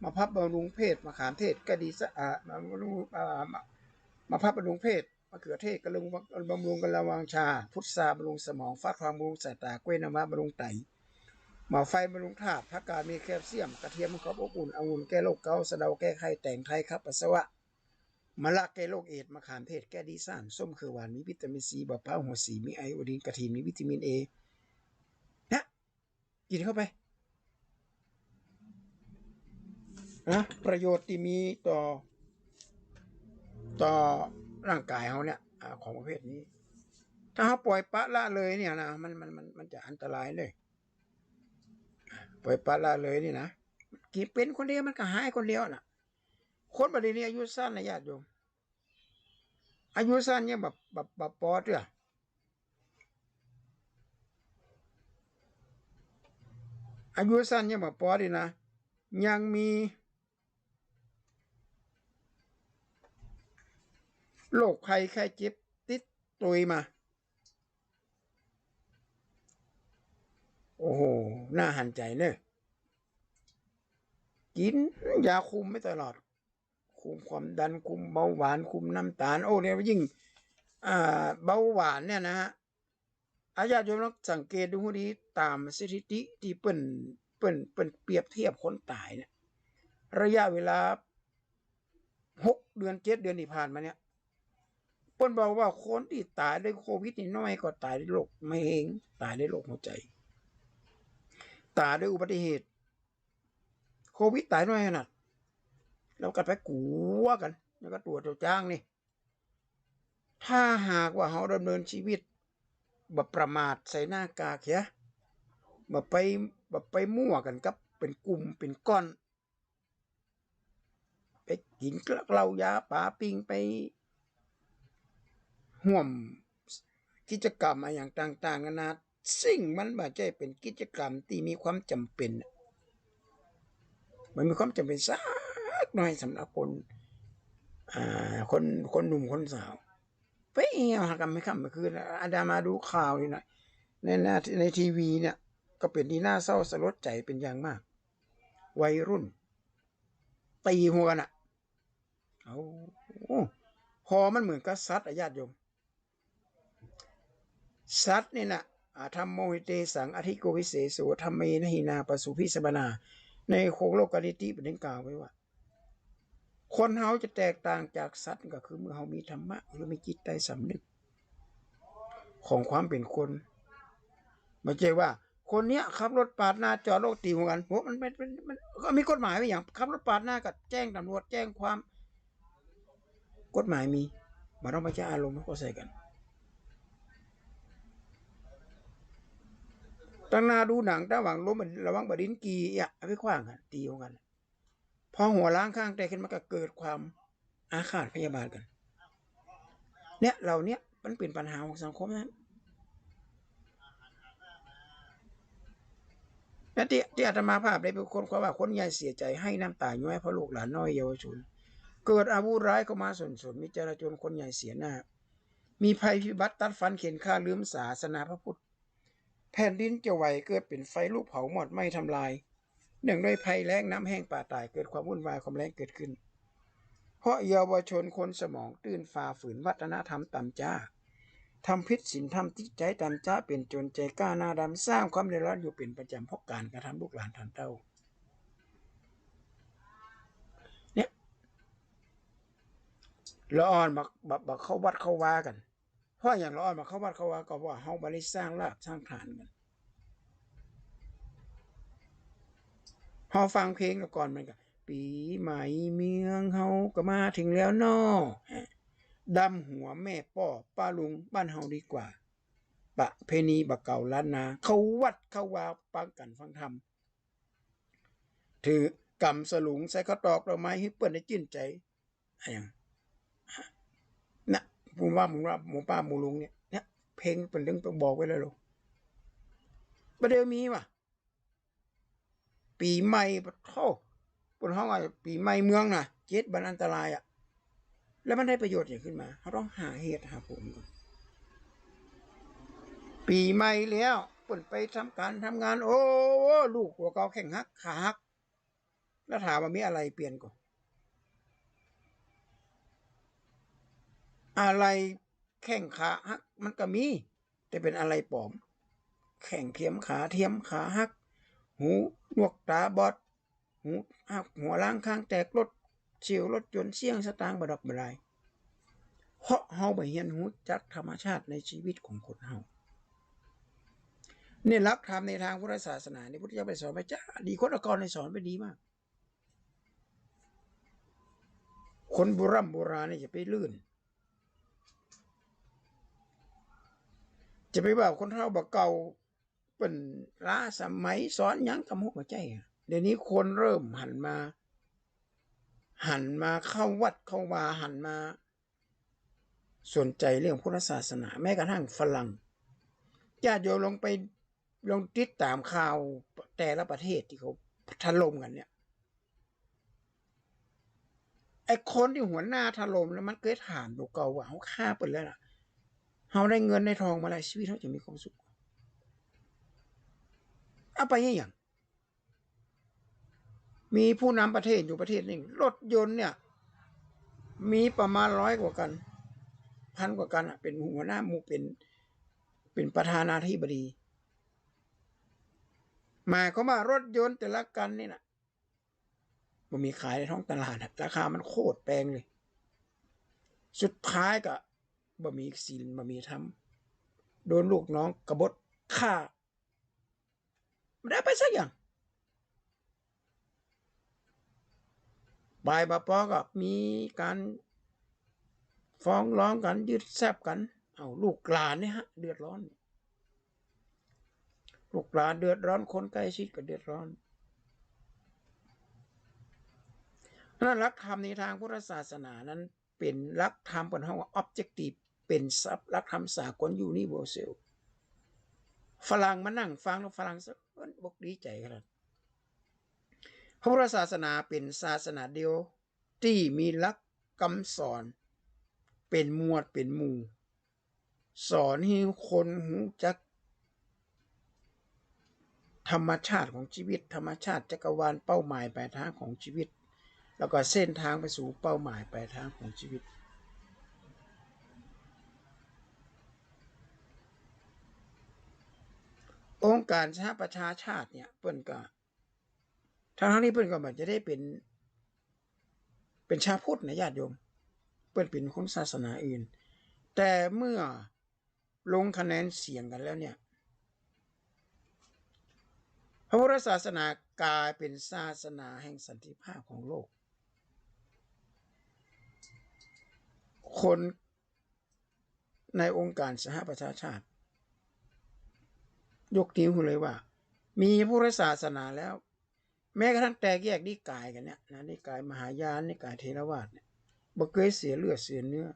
มะพร้าวบำรุงเพศ มะขามเทศก็ดีสะอาด บำรุง อ่า มะ มะพร้าวบำรุงเพศ มะเขือเทศก็บำรุง บำรุงกำลังวังชา พุทราบำรุงสมอง ฟักทองบำรุงสายตา กล้วยน้ำว้าบำรุงไต หมากไฟบำรุงธาตุ ผักกาดมีแคลเซียม กระเทียมให้ความอบอุ่น องุ่นแก้โรคเกาต์ สะเดาแก้ไข้ แตงไทยขับปัสสาวะ มะละแก้โรคเอดส์ มะขามเทศแก้ดีซ่าน ส้มเขียวหวานมีวิตามินซี บ่าพร้าวหัวสีมีไอโอดีน กระถินมีวิตามินเอ นะ กิ๋นเข้าไป นะ ประโยชน์ตี้มีต่อ ต่อร่างก๋ายเฮาเนี่ย อ่า ของประเภทนี้ ถ้าเฮาปล่อยปละละเลยเนี่ยนะ มัน มัน มัน มันจะอันตรายเลย ปล่อยปละละเลยนี่นะ กิ๋นเป๋นคนเดียวมันก็หายคนเดียวน่ะ คนบ่าเดี่ยวนี้อายุสั้นนะญาติโยม อายุสั้นเนี่ยแบบ แบบ แบบปอเตื้อ อายุสั้นยังบ่ปอดีนะ ยังมีโรคภัยไข้เจ็บติดตวยมา โอ้โห น่าหันใจ๋เนอะ กิ๋นยาคุมไว้ตลอด คุมความดัน คุมเบาหวาน คุมน้ำตาล โอ้ เนี่ยยิ่ง อ่า เบาหวานเนี่ยนะฮะ อาญาติโยมลองสังเกตดูหื้อดี ต๋ามสถิติตี้เปิ้น เปิ้น เปิ้นเปรียบเทียบคนต๋ายเนี่ย ระยะเวลาหกเดือน เจ็ดเดือนตี้ผ่านมาเนี่ย เปิ้นบอกว่าคนตี้ต๋ายด้วยโควิดนี่น้อยกว่าต๋ายด้วยโรคมะเร็ง ต๋ายด้วยโรคหัวใจ๋ ต๋ายด้วยอุบัติเหตุ โควิดต๋ายน้อยขนาด แล้วก็ไปกั๋วกั๋น แล้วก็ตั๋วเจ้าจ้างนี่ ถ้าหากว่าเฮาดำเนินชีวิต บ่ประมาท ใส่หน้ากากเหีย บ่ไป บ่ไปมั่วกั๋นกับเป๋นกลุ่มเป๋นก้อน ไปกิ๋นเหล้ายาปาปิ้ง ไปฮ่วมกิจกรรมอะหยังต่างๆ นานา ซึ่งมันบ่ใจ้เป๋นกิจกรรมตี้มีความจ๋ำเป๋น มันมีความจ๋ำเป๋นสักหน้อยสำหรับคน อ่า คน คนหนุ่มคนสาว ไปเอี่ยวหากั๋นไม่ค่ำไม่คืน อาตมาดูข่าวนี่นะ ใน ใน ในทีวีเนี่ย ก็เป๋นตี้น่าเศร้าสลดใจ๋เป๋นอย่างมาก วัยรุ่น ตี๋หัวกั๋นอะ เอา พอมันเหมือนกับสัตว์อะญาติโยม สัตว์นี่นะ อะธัมโมหิเตสัง อธิโกวิเศโส ธัมเมนะหินา ปะสุภิสมานา ในโคโลกนิธิเปิ้นกล่าวไว้ว่า คนเฮาจะแตกต่างจากสัตว์ก็คือเมื่อเฮามีธรรมะ หรือมีจิตใต้สำนึกของความเป๋นคน บ่ใจ้ว่า คนเนี้ยขับรถปาดหน้าจอดรถตี๋หัวกั๋น โห มัน มัน มัน มันก็มีกฎหมายไว้หยัง ขับรถปาดหน้าก็แจ้งตำรวจ แจ้งความ กฎหมายมี บ่ต้องไปใจ๊อารมณ์เข้าใส่กั๋น ตั้งหน้าดูหนัง ตั้งหวังลม ระวังบ่าดินกี่อะ เอาไปขว้างกั๋น ตี๋หัวกั๋น พอหัวล้างข้างแตกขึ้นมาก็เกิดความอาฆาตพยาบาทกั๋น เนี่ย เหล่าเนี้ยมันเป๋นปัญหาของสังคมนะ และตี้ ตี้อาตมาภาพได้ไปค้นคว้าว่าคนใหญ่เสียใจ๋ไห้น้ำต๋าย้อยเพราะลูกหลานน้อยเยาวชน เกิดอาวุธร้ายเข้ามาส่นสน มีจลาจลคนใหญ่เสียหน้า มีภัยพิบัติตัดฟันเข็ญฆ่าลืมศาสนาพระพุทธ แผ่นดินจะไหวเกิดเป๋นไฟลุกเผามอดไหม้ทำลาย เนื่องด้วยภัยแล้งน้ำแห้งป่าต๋าย เกิดความวุ่นวายความแร้งเกิดขึ้น เพราะเยาวชนคนสมองตื้นฝ่าฝืนวัฒนธรรมต่ำจ๊า ทำผิดศีลธรรม จิตใจ๋ต่ำจ๊า เป๋นโจรใจ๋กล้าหน้าดำ สร้างความเดือดร้อนอยู่เป๋นประจ๋ำเพราะก๋านกระทำลูกหลานต้านเต้า เนี่ย ละอ่อนบ่า บ่า บ่าเข้าวัดเข้าวากั๋น เพราะอะหยังละอ่อนบ่าเข้าวัดเข้าวา ก็เพราะว่าเฮาบ่ได้สร้างรากสร้างฐานกั๋น เฮาฟังเพลงก่อนมันก็ ปี๋ใหม่เมืองเฮาก็มาเถิงแล้วน้อ ดำหัวแม่ป้อป้าลุงบ้านเฮาดีกว่า ประเพณีบ่าเก่าล้านนา เข้าวัดเข้าวาฟังกั๋นฟังธรรม ถือกำสลุงใส่ข้าวตอกดอกไม้หื้อเปิ้นได้จื้นใจ๋ อะหยัง นะ หมู่ป้า หมู่ป้า หมู่ลุงเนี่ย เนี่ย เพลงเปิ้นตึงบอกไว้แล้วโล บ่าเดี่ยวมีว่ะ ปี๋ใหม่ ปะโธ่ เปิ้นฮ้องว่าปี๋ใหม่เมืองน่ะ เจ็ดวันอันตรายอะ แล้วมันได้ประโยชน์หยังขึ้นมา เฮาต้องหาเหตุหาผลก่อน ปี๋ใหม่แล้ว เปิ้นไปทำก๋านทำงาน โอ้ ลูกหัวเก่าแข้งหัก ขาหัก แล้วถามว่ามีอะไหล่เปลี่ยนก่อ อะไหล่แข้งขาหักมันก็มี แต่เป๋นอะไหล่ป๋อม แข้งเทียม ขาเทียม ขาหัก หูหนวก ต๋าบอด หูหัก หัวล้างข้างแตก รถเฉี่ยว รถยนต์เสี้ยง สตางค์บ่ดอกบ่หลาย เพราะเฮาบ่เฮียนฮู้จักธรรมชาติในชีวิตของคนเฮา เนี่ย หลักธรรมในทางพุทธศาสนานี่ พุทธเจ้าไปสอนไว้จะดี คนก่อนนี่สอนไว้ดีมาก คนโบร่ำโบราณนี่อย่าไปลื่น จะไปว่าคนเฒ่าบ่าเก่า เปิ้นล้าสมัย สอนหยังก็บ่ฮู้ บ่ใจ้อะ เดี๋ยวนี้คนเริ่มหันมา หันมาเข้าวัดเข้าวา หันมาสนใจ๋เรื่องพุทธศาสนา แม้กระทั่งฝรั่ง ญาติโยมลองไป ลองติดต๋ามข่าว แต่ละประเทศตี้เขาถล่มกั๋นเนี่ย ไอ้คนตี้หัวหน้าถล่มแล้วมันเกยถามตั๋วเก่าว่า "เฮาฆ่าเปิ้นแล้วน่ะ เฮาได้เงินได้ทองมาแล้ว ชีวิตเฮาจะมีความสุข" เอาไปอะหยัง มีผู้นำประเทศอยู่ประเทศนึ่ง รถยนต์เนี่ย มีประมาณร้อยกว่าคัน พันกว่าคันอะ เป๋นหัวหน้าหมู่ เป๋น เป๋นประธานาธิบดี หมายความว่ารถยนต์แต่ละคันนี่น่ะ บ่มีขายในท้องตลาดอะ ราคามันโคตรแพงเลย สุดท้ายก็บ่มีศีล บ่มีธรรม โดนลูกน้องกบฏฆ่า บ่ได้ไปสักอย่าง บ่ายบ่าปอก็มีก๋านฟ้องร้องกั๋น ยึดทรัพย์กั๋น เอ้า ลูกหลานเนี่ยฮะ เดือดร้อน ลูกหลานเดือดร้อน คนใกล้ชิดก็เดือดร้อน เพราะฉะนั้นหลักธรรมในทางพุทธศาสนานั้น เป๋นหลักธรรมเปิ้นฮ้องว่า objective เป๋นศัพท์หลักธรรมสากล universal ฝรั่งมานั่งฟังแล้วฝรั่งสะอื้นอกดีใจ๋ขนาด พระพุทธศาสนาเป๋นศาสนาเดียวตี้มีหลักกำสอนเป๋นหมวดเป๋นหมู่ สอนหื้อคนฮู้จักธรรมชาติของชีวิต ธรรมชาติจักรวาล เป้าหมายปลายทางของชีวิต แล้วก็เส้นทางไปสู่เป้าหมายปลายทางของชีวิต องค์การสหประชาชาติเนี่ย เปิ้นก็ ทั้งๆ ตี้เปิ้นก็บ่ได้เป๋น เป๋นชาวพุทธนะญาติโยม เปิ้นเป๋นคนศาสนาอื่น แต่เมื่อลงคะแนนเสียงกั๋นแล้วเนี่ย พระพุทธศาสนากลายเป๋นศาสนาแห่งสันติภาพของโลก คน ในองค์การสหประชาชาติ ยกนิ้วหื้อเลยว่า มีพุทธศาสนาแล้ว แม้กระทั่งแตกแยกนิกายกั๋นเนี่ยนะ นิกายมหายาน นิกายเถรวาทเนี่ย บ่เกยเสียเลือดเสียเนื้อ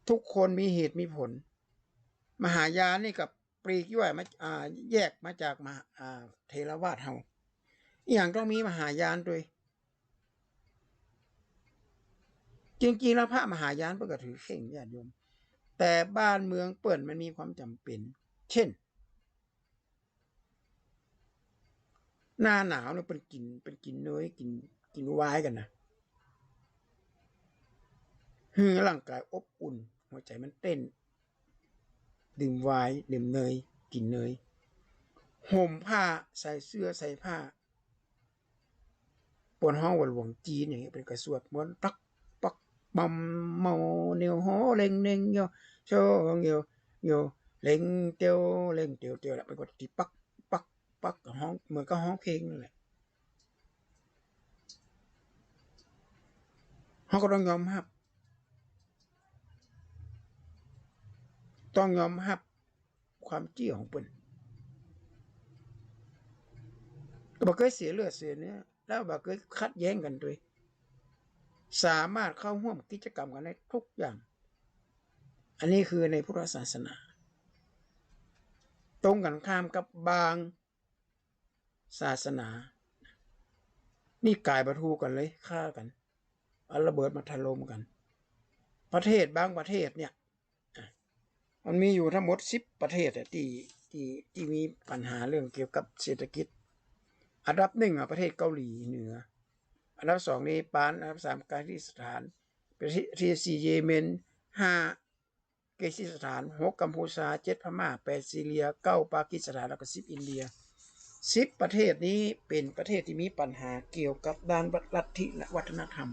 ทุกคนมีเหตุมีผล มหายานนี่ก็ปลีกย่อยมา อ่า แยกมาจากมหา อ่า เถรวาทเฮา อะหยังต้องมีมหายานตวย จริงๆ แล้วพระมหายานเปิ้นก็ถือเข่งญาติโยม แต่บ้านเมืองเปิ้นมันมีความจ๋ำเป๋น เช่น หน้าหนาวเนี่ยเปิ้นกิ๋น เปิ้นกิ๋นเนย กิ๋น กิ๋นไวน์กั๋นนะ หื้อร่างกายอบอุ่น หัวใจ๋มันเต้น ดื่มไวน์ ดื่มเนย กิ๋นเนย ห่มผ้า ใส่เสื้อ ใส่ผ้า เปิ้นฮ้องว่าหลวงจีนอย่างเงี้ย เปิ้นก็สวดมนต์ ปัก ปัก ปัม เมา เนียว โฮ เล็ง เน็ง เยียว โช เยียว เยียว เล็ง เตียว เล็ง เตียว เตียว แล้วเปิ้นก็ตีปัก ปัก ปัก ก็ฮ้อง เหมือนกับฮ้องเพลงนั่นแหละ เฮาก็ต้องยอมฮับ ต้องยอมฮับ ความเจื้อของเปิ้น ก็บ่เกยเสียเลือดเสียเนื้อ แล้วบ่เกยขัดแย้งกั๋นตวย สามารถเข้าฮ่วมกิจกรรมกั๋นได้ทุกอย่าง อันนี้คือในพุทธศาสนา ตรงกั๋นข้ามกับบางศาสนา นิกายบ่ถูกกั๋นเลย ฆ่ากั๋น เอาระเบิดมาถล่มกั๋น ประเทศบางประเทศเนี่ย อ่ะ มันมีอยู่ทั้งหมดสิบประเทศอะ ตี้ ตี้ ตี้มีปัญหาเรื่องเกี่ยวกับเศรษฐกิจ อันดับหนึ่งอะ ประเทศเกาหลีเหนือ อันดับสองเนปาล อันดับสามกาซัคสถาน ประเทศที่สี่เยเมน ห้ากิร์จิสถาน หกกัมพูชา เจ็ดพม่า แปดซีเรีย เก้าปากีสถาน แล้วก็สิบอินเดีย สิบประเทศนี้เป๋นประเทศตี้มีปัญหาเกี่ยวกับด้านลัทธิและวัฒนธรรม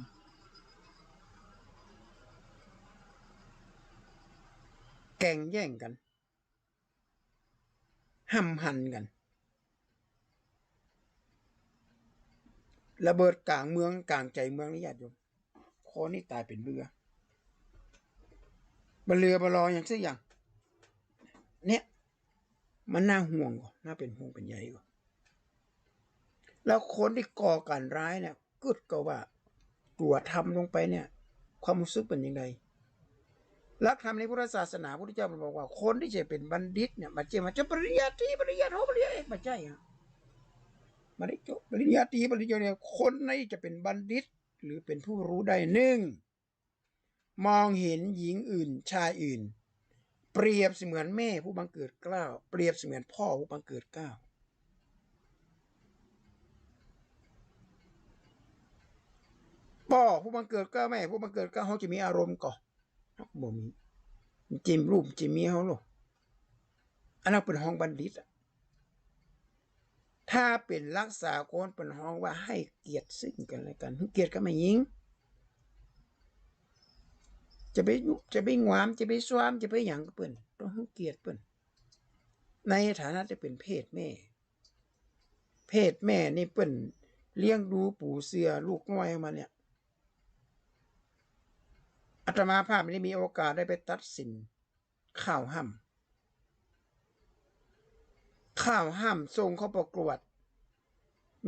แก่งแย่งกั๋น ห้ำหั่นกั๋น ระเบิดก๋างเมือง ก๋างใจ๋เมืองนี่ญาติโยม คนนี่ต๋ายเป๋นเบื่อ บ่เหลือบ่ลอหยังสักอย่าง เนี่ย มันน่าห่วงก่อ น่าเป๋นห่วงเป๋นใยก่อ แล้วคนตี้ก่อก๋านร้ายเนี่ย กึ๊ดก่อว่า ตั๋วทำลงไปเนี่ย ความฮู้สึกเป๋นยังไง หลักธรรมในพุทธศาสนา พุทธเจ้ามันบอกว่า คนตี้จะเป๋นบัณฑิตเนี่ย บ่ใจ้ว่าจะปริญญาตรี ปริญญาโท ปริญญาเอก บ่ใจ้อะ มาได้จบปริญญาตรี ปริญญาเนี่ย คนนี้จะเป็นบัณฑิตหรือเป็นผู้รู้ได้ หนึ่ง มองเห็นหญิงอื่น ชายอื่น เปรียบเสมือนแม่ผู้บังเกิดเกล้า เปรียบเสมือนพ่อผู้บังเกิดเกล้า พ่อผู้บังเกิดเกล้า แม่ผู้บังเกิดเกล้า เฮาจะมีอารมณ์ก่อ บ่มี บ่ใจ้ลูก บ่ใจ้เมียเฮาหรอก อันนั้นเปิ้นฮ้องบัณฑิตอะ ถ้าเป๋นหลักสากลเปิ้นฮ้องว่าหื้อเกียรติซึ่งกั๋นและกั๋น หื้อเกียรติกับแม่ญิง จะไป จะไปหงวาม จะไปซ้อม จะไปหยังกับเปิ้น ต้องหื้อเกียรติเปิ้น ในฐานะตี้เป๋นเพศแม่ เพศแม่นี่เปิ้นเลี้ยงดูปูเสือลูกน้อยมาเนี่ย อาตมาภาพได้มีโอกาสได้ไปตัดสิน ข่าวฮ่ำ ข่าวฮ่ำส่งเข้าประกวด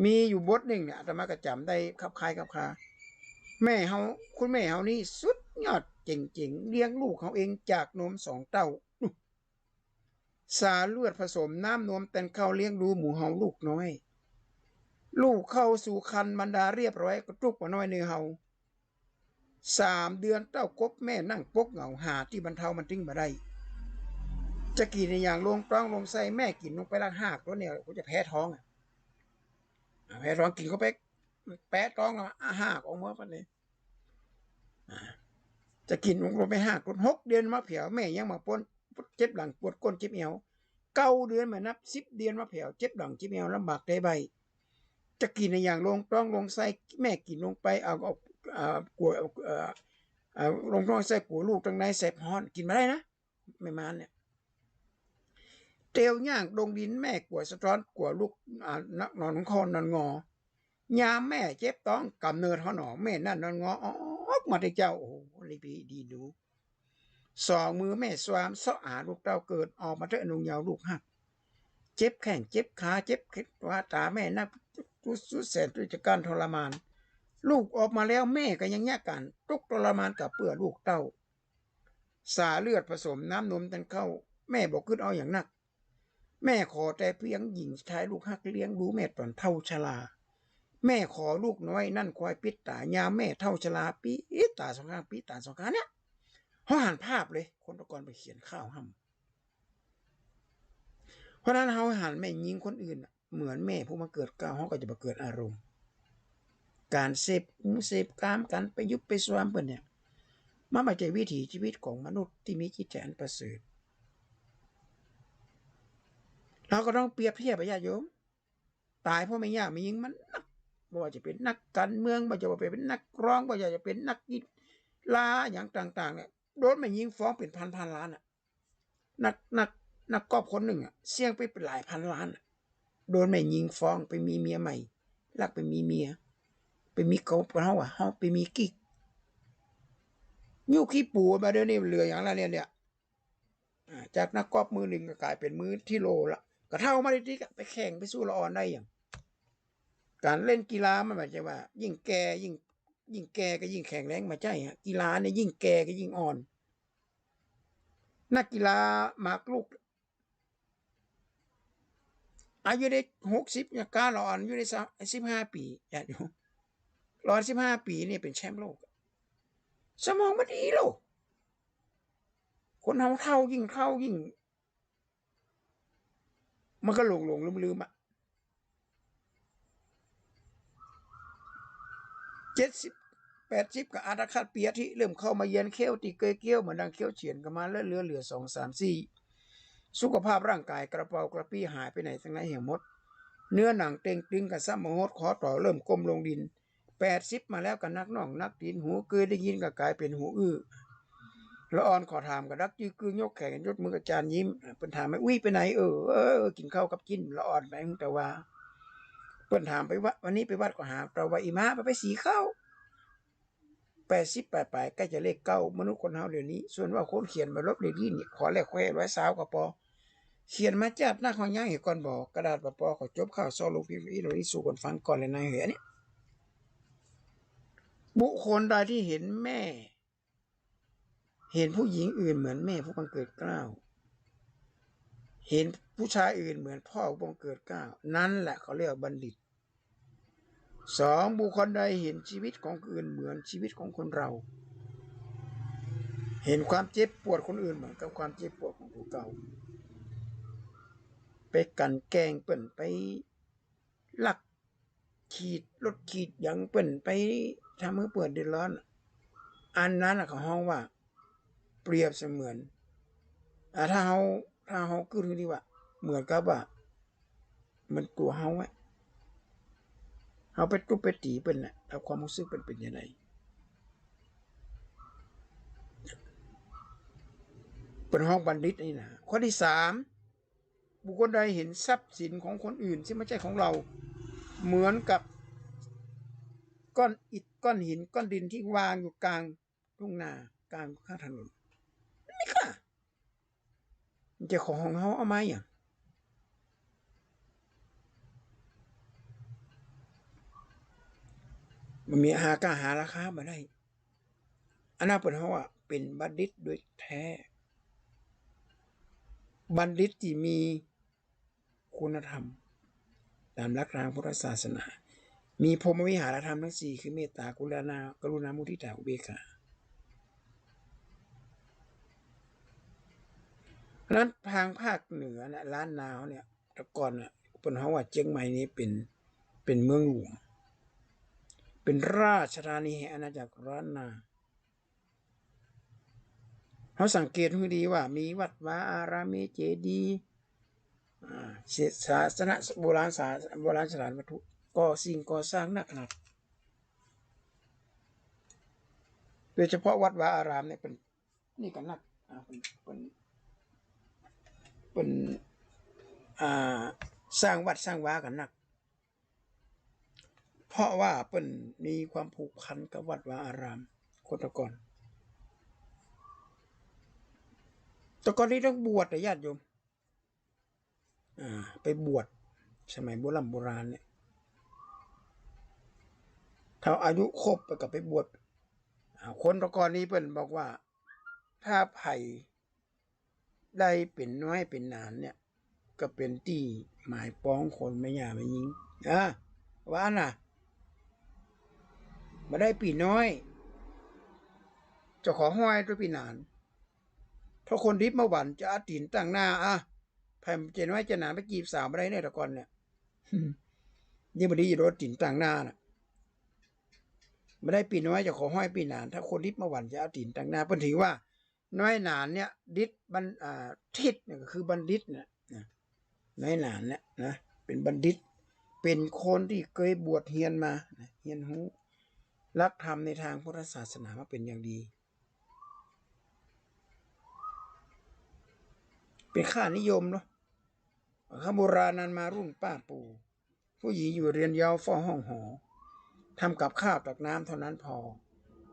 มีอยู่บทนึ่งเนี่ย อาตมาก็จ๋ำได้คับคายคับคา แม่เฮา คุณแม่เฮานี่สุดยอดเจ๋งๆ เลี้ยงลูกเฮาเองจากนมสองเต้า สาเลือดผสมน้ำนมแตนข้าวเลี้ยงดูหมู่เฮาลูกน้อย ลูกเข้าสู่ครรภ์มารดาเรียบร้อย กระจุกบ่าน้อยเฮา สามเดือนเต้ากบแม่นั่งปกเหงา หาตี้บรรเทามันตึงบ่ได้ จะกิ๋นอะหยังลงต๊องลงไส้ แม่กิ๋นลงไปละห้าก้อนเนี่ย ก็จะแพ้ท้องอะ แพ้ท้องกิ๋นเข้าไป แพ้ท้องอะ ห้าก้อนหมดเลย จะกิ๋นลงไปห้าก้อน หกเดือนมาแผว แม่ยังบ่ป๊น เจ็บหลังปวดก้นเจ็บแอว เก้าเดือนมานับ สิบเดือนมาแผว เจ็บหลังเจ็บแอว ลำบากได้ใบ้ จะกิ๋นอะหยังลงต๊องลงไส้ แม่กิ๋นลงไป เอา เอา เอา กั๋ว เอา เอ่อ เอาลงต๊องไส้กั๋วลูกตังในแสบฮ้อน กิ๋นบ่ได้นะ แม่มานเนี่ย เตียวย่างดงดิน แม่กั๋วสะท้อน กั๋วลูก อ่า นอนคอนอนงอ ยามแม่เจ็บต๊อง กำเนิดฮ้อหนอ แม่นั่นนอนงอออกมาเต๊อะเจ้า โอ้โห รีบดีดู สองมือแม่สวามเซาะหาลูกเต้าเกิด ออกมาเต๊อะ อนงเยาว์ลูกฮัก เจ็บแข้งเจ็บขา เจ็บเข็ดว่าต๋าแม่นัก สุด สุดแสนทุกข์จะกร้านทรมาน ลูกออกมาแล้วแม่ก็ยังเยียะก๋าน ทุกข์ทรมานก็เปื้อลูกเต้า สาเลือดผสมน้ำนมแตนข้าว แม่บ่กึ๊ดเอาหยังนัก แม่ขอแต่เพียงหญิงชายลูกฮักเลี้ยงดูแม่ต๋อนเฒ่าชรา แม่ขอลูกน้อยนั่นคอยปิดต๋า ยามแม่เฒ่าชรา ปิดต๋าสองข้าง ปิดต๋าสองข้างเนี่ย เฮาหันภาพเลย คนตะกอนไปเขียนข่าวฮ่ำ เพราะนั้นเฮาหันแม่ญิงคนอื่นน่ะ เหมือนแม่ผู้บังเกิดเกล้า เฮาก็จะบ่เกิดอารมณ์ ก๋านเสพหูเสพกาม ก๋านไปยุบไปซวมเปิ้นเนี่ย มันบ่ใจ้วิถีชีวิตของมนุษย์ตี้มีจิตใจ๋อันประเสริฐ เฮาก็ต้องเปรียบเทียบอะญาติโยม ต๋ายเพราะแม่ยากแม่ญิงมันนัก บ่ว่าจะเป๋นนักก๋านเมือง บ่ว่าจะเป๋นนักร้อง บ่ว่าจะเป๋นนักกีฬาหยังต่างๆ เนี่ย โดนแม่ญิงฟ้องเป๋นพันๆ ล้านอะ นัก นัก นักกอล์ฟคนนึ่งอะ เสี้ยงไปเป๋นหลายพันล้านอะ โดนแม่ญิงฟ้องไปมีเมียใหม่ ลักไปมีเมีย ไปมีเก๋าเฮาอะ เฮาไปมีกิ๊ก ยุคขี้ปู่มาเดี๋ยวนี้เหลือหยังละเนี่ย เนี่ย อ่า จากนักกอล์ฟมือนึ่งก็ก๋ายเป๋นมือตี้โลละ ก็เฒ่ามาติดๆ อะ ไปแข่งไปสู้ละอ่อนได้หยัง ก๋านเล่นกีฬามันบ่ใจ้ว่า ยิ่งแก่ยิ่ง ยิ่งแก่ก็ยิ่งแข็งแรง บ่ใจ้ฮะ กีฬาเนี่ยยิ่งแก่ก็ยิ่งอ่อน นักกีฬาหมากรุก อายุได้หกสิบเนี่ย ก้าละอ่อนอายุได้สิบห้าปี๋ ญาติโยม ละอ่อนสิบห้าปี๋นี่เป๋นแชมป์โลก สมองมันดีโลก คนเฮาเฒ่ายิ่งเฒ่ายิ่ง มันก็หลงๆ ลืมๆ อะ เจ็ดสิบ แปดสิบ ก็อาฆาตพยาธิเริ่มเข้ามาเยียนเขี้ยวตี้เกยเกี้ยว เหมือนดังเขี้ยวเฉือนก็มาแล้ว เหลือ เหลือสอง สาม สี่ สุขภาพร่างก๋ายกระเป๋ากระปี้หายไปไหนตางไหนแหมหมด เนื้อหนังเต็งตึงก็ซ้ำบ่หด ข้อต่อเริ่มก้มลงดิน แปดสิบมาแล้วก็หนักน่องหนักตี๋น หูเกยได้ยินก็ก๋ายเป๋นหูอื้อ ละอ่อนขอถามก็ดักจื้อกื้อยกแขนยกมืออาจารย์ยิ้ม เปิ้นถามว่า อุ๊ย ไปไหน เออ เออ กิ๋นข้าวกับจิ๊น ละอ่อนไป แต่ว่า เปิ้นถามไปวัด วันนี้ไปวัดก็หา แต่ว่า อีหม่า ไป ไปสีข้าว แปดสิบป๋ายๆ ใก้จะเลขเก้า มนุษย์คนเฮาเดี๋ยวนี้ ส่วนว่าคนเขียนบ่ลบเลขยี่นี่ ขอแลกแคว้ร้อยซาวก็ปอ เขียนมาจาดนักเฮายังเหยก่อนบ่ กระดาษบ่ปอ ขอจบข่าวซอหลวงพี่อีหลีสู่กั๋นฟังก่อนเลยนะเหย อันนี้ บุคคลใดที่เห็นแม่ เห็นผู้หญิงอื่นเหมือนแม่ผู้บังเกิดเกล้า เห็นผู้ชายอื่นเหมือนพ่อผู้บังเกิดเกล้า นั้นแหละเขาเรียกว่าบัณฑิต สอง บุคคลใดเห็นชีวิตของคนอื่นเหมือนชีวิตของคนเรา เห็นความเจ็บปวดคนอื่นเหมือนกับความเจ็บปวดของตัวเก่า ไปกลั่นแกล้งเปิ้น ไปลักขีดรถขีดหยังเปิ้น ไปทำหื้อเปิ้นเดือดร้อน อันนั้นน่ะเขาฮ้องว่าเปรียบเสมือน อ่า ถ้าเฮา ถ้าเฮาขึ้นดีว่า เหมือนกับว่า มันตั๋วเฮาอะ เฮาไปตุ๊บไปตี๋เปิ้นน่ะ แล้วความฮู้สึกเปิ้นเป๋นจะได เปิ้นฮ้องบัณฑิตนี่นะ ข้อตี้สาม บุคคลใดเห็นทรัพย์สินของคนอื่นที่ไม่ใช่ของเรา เหมือนกับก้อนอิฐก้อนหินก้อนดินที่วางอยู่กลางทุ่งนา กลางข้างถนน มันมีค่า มันจะของของเฮา เอามาหยัง มันมีหาก้าหาราคาบ่ได้ อันนั้นเปิ้นฮ้องว่าเป๋นบัณฑิตโดยแท้ บัณฑิตตี้มีคุณธรรม ต๋ามหลักตางพุทธศาสนา มีพรหมวิหารธรรมตังสี่ คือเมตต๋า กรุณา กรุณา มุทิตา อุเบกขา นั้นทางภาคเหนือเนี่ย ล้านนาเฮาเนี่ย แต่ก่อนน่ะ เปิ้นฮ้องว่าเจียงใหม่นี่เป๋น เป๋นเมืองหลวง เป๋นราชธานีแห่งอาณาจักรล้านนา เฮาสังเกตหื้อดีว่ามีวัดวาอาราม มีเจดีย์ อ่า ศาสน โบราณสถาน โบราณสถานวัตถุ ก่อสิ่งก่อสร้างนักขนาด โดยเฉพาะวัดวาอารามเนี่ยเปิ้น นี่ก็นัก อ่า เปิ้น เปิ้น เปิ้น อ่า สร้างวัดสร้างวาก็นัก เพราะว่าเปิ้นมีความผูกพันกับวัดวาอาราม คนแต่ก่อน แต่ก่อนนี้ต้องบวชนะญาติโยม อ่า ไปบวช สมัยโบร่ำโบราณเนี่ย ถ้าอายุครบไปก็ไปบวช อ่า คนแต่ก่อนนี้เปิ้นบอกว่า ถ้าใผได้เป๋นน้อยเป๋นหนานเนี่ย ก็เป๋นตี้หมายปองคนแม่หญ้าแม่ญิง อ่า ว่าอั้นน่ะ บ่ได้ปี้น้อย จะขอห้อยตวยปี้หนาน ถ้าคนดิบมาหวันจะเอาตี๋นตังหน้า อ่ะ ใผจะน้อยจะหนานไปจีบสาวบ่ได้เนี่ย แต่ก่อนเนี่ย ยิ่งบ่ดีอยู่โดนตี๋นตังหน้าน่ะ บ่ได้ปี้น้อยจะขอห้อยปี้หนาน ถ้าคนดิบมาหวันจะเอาตี๋นตังหน้า เปิ้นถือว่าน้อยหนานเนี่ย ดิบบัณ อ่า ฑิตเนี่ยก็คือบัณฑิตเนี่ยนะ น้อยหนานเนี่ยนะ เป๋นบัณฑิต เป๋นคนตี้เกยบวชเฮียนมานะ เฮียนฮู้หลักธรรมในทางพุทธศาสนามาเป๋นอย่างดี เป๋นค่านิยมเนาะ คำโบราณนานมารุ่นป้าปู่ ผู้หญิงอยู่เรือนเย้าเฝ้าห้องหอ ทำกับข้าวตักน้ำเท่านั้นพอ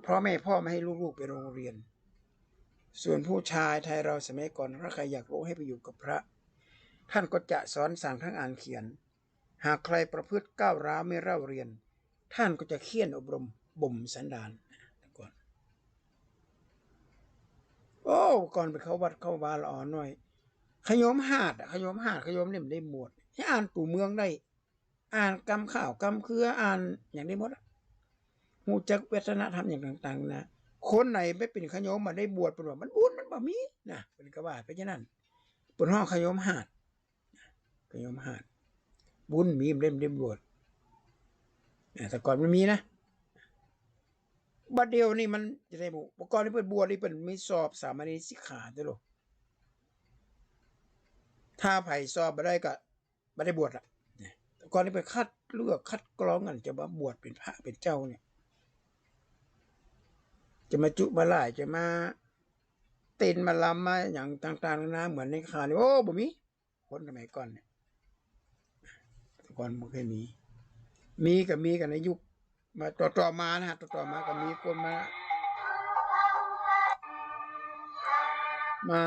เพราะแม่พ่อไม่ให้ลูกๆไปโรงเรียน ส่วนผู้ชายไทยเราสมัยก่อน ถ้าใครอยากรู้ให้ไปอยู่กับพระ ท่านก็จะสอนสั่งทั้งอ่านเขียน หากใครประพฤติก้าวร้าวไม่เล่าเรียน ท่านก็จะเฆี่ยนอบรมบ่มสันดาน ก่อน โอ้ ก่อนไปเข้าวัดเข้าวาละอ่อนน้อย ขะโยมหาดอะ ขะโยมหาด ขะโยมเนี่ยมันได้หมด ให้อ่านตั๋วเมืองได้ อ่านกำข้าวกำเครือ อ่านหยังได้หมดอะ ฮู้จักวัฒนธรรมหยังต่างๆ นะ คนไหนไปเป๋นขะโยมบ่ได้บวช เปิ้นว่ามันบุญมันบ่มีนะ เปิ้นก็ว่าไปจะนั้น เปิ้นฮ้องขะโยมหาด ขะโยมหาด บุญมีมันได้ มันได้บวช อ่า แต่ก่อนมันมีนะ บัดเดี๋ยวนี้มันจะได้บ่ เมื่อก่อนนี่เปิ้นบวชนี่เปิ้นมีสอบสามเณรสิกขาเด้อโล ถ้าใผสอบบ่ได้ก็บ่ได้บวชละ แต่ก่อนนี่เปิ้นคัดเลือกคัดกรองกั๋น จะมาบวชเป๋นพระเป๋นเจ้าเนี่ย จะมาจุมาล่าย จะมาเต้นมาลำมาหยังต่างๆ นานา เหมือนในข่าวนี่ โอ้ บ่มี คนสมัยก่อนเนี่ย แต่ก่อนบ่เคยมี มีก็มีกั๋นในยุคมาต่อๆ มานะฮะ ต่อๆ มาก็มีคนมา มา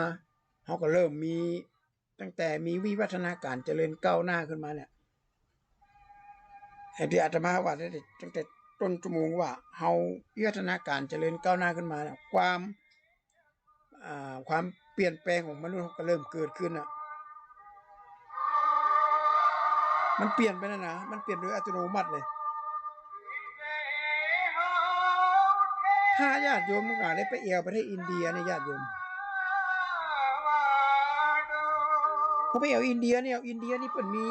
เฮาก็เริ่มมี ตั้งแต่มีวิวัฒนาการเจริญก้าวหน้าขึ้นมาเนี่ย ไอ้ตี้อาตมาว่าตั้งแต่ ตั้งแต่ต้นชั่วโมงว่า เฮาวิวัฒนาการเจริญก้าวหน้าขึ้นมาเนี่ย ความ อ่า ความเปลี่ยนแปลงของมนุษย์ก็เริ่มเกิดขึ้นน่ะ มันเปลี่ยนไปแล้วนะ มันเปลี่ยนโดยอัตโนมัติเลย ถ้าญาติโยมทั้งหลายได้ไปแอ่วประเทศอินเดียเนี่ยญาติโยม พอไปแอ่วอินเดียเนี่ย อินเดียนี่เปิ้นมี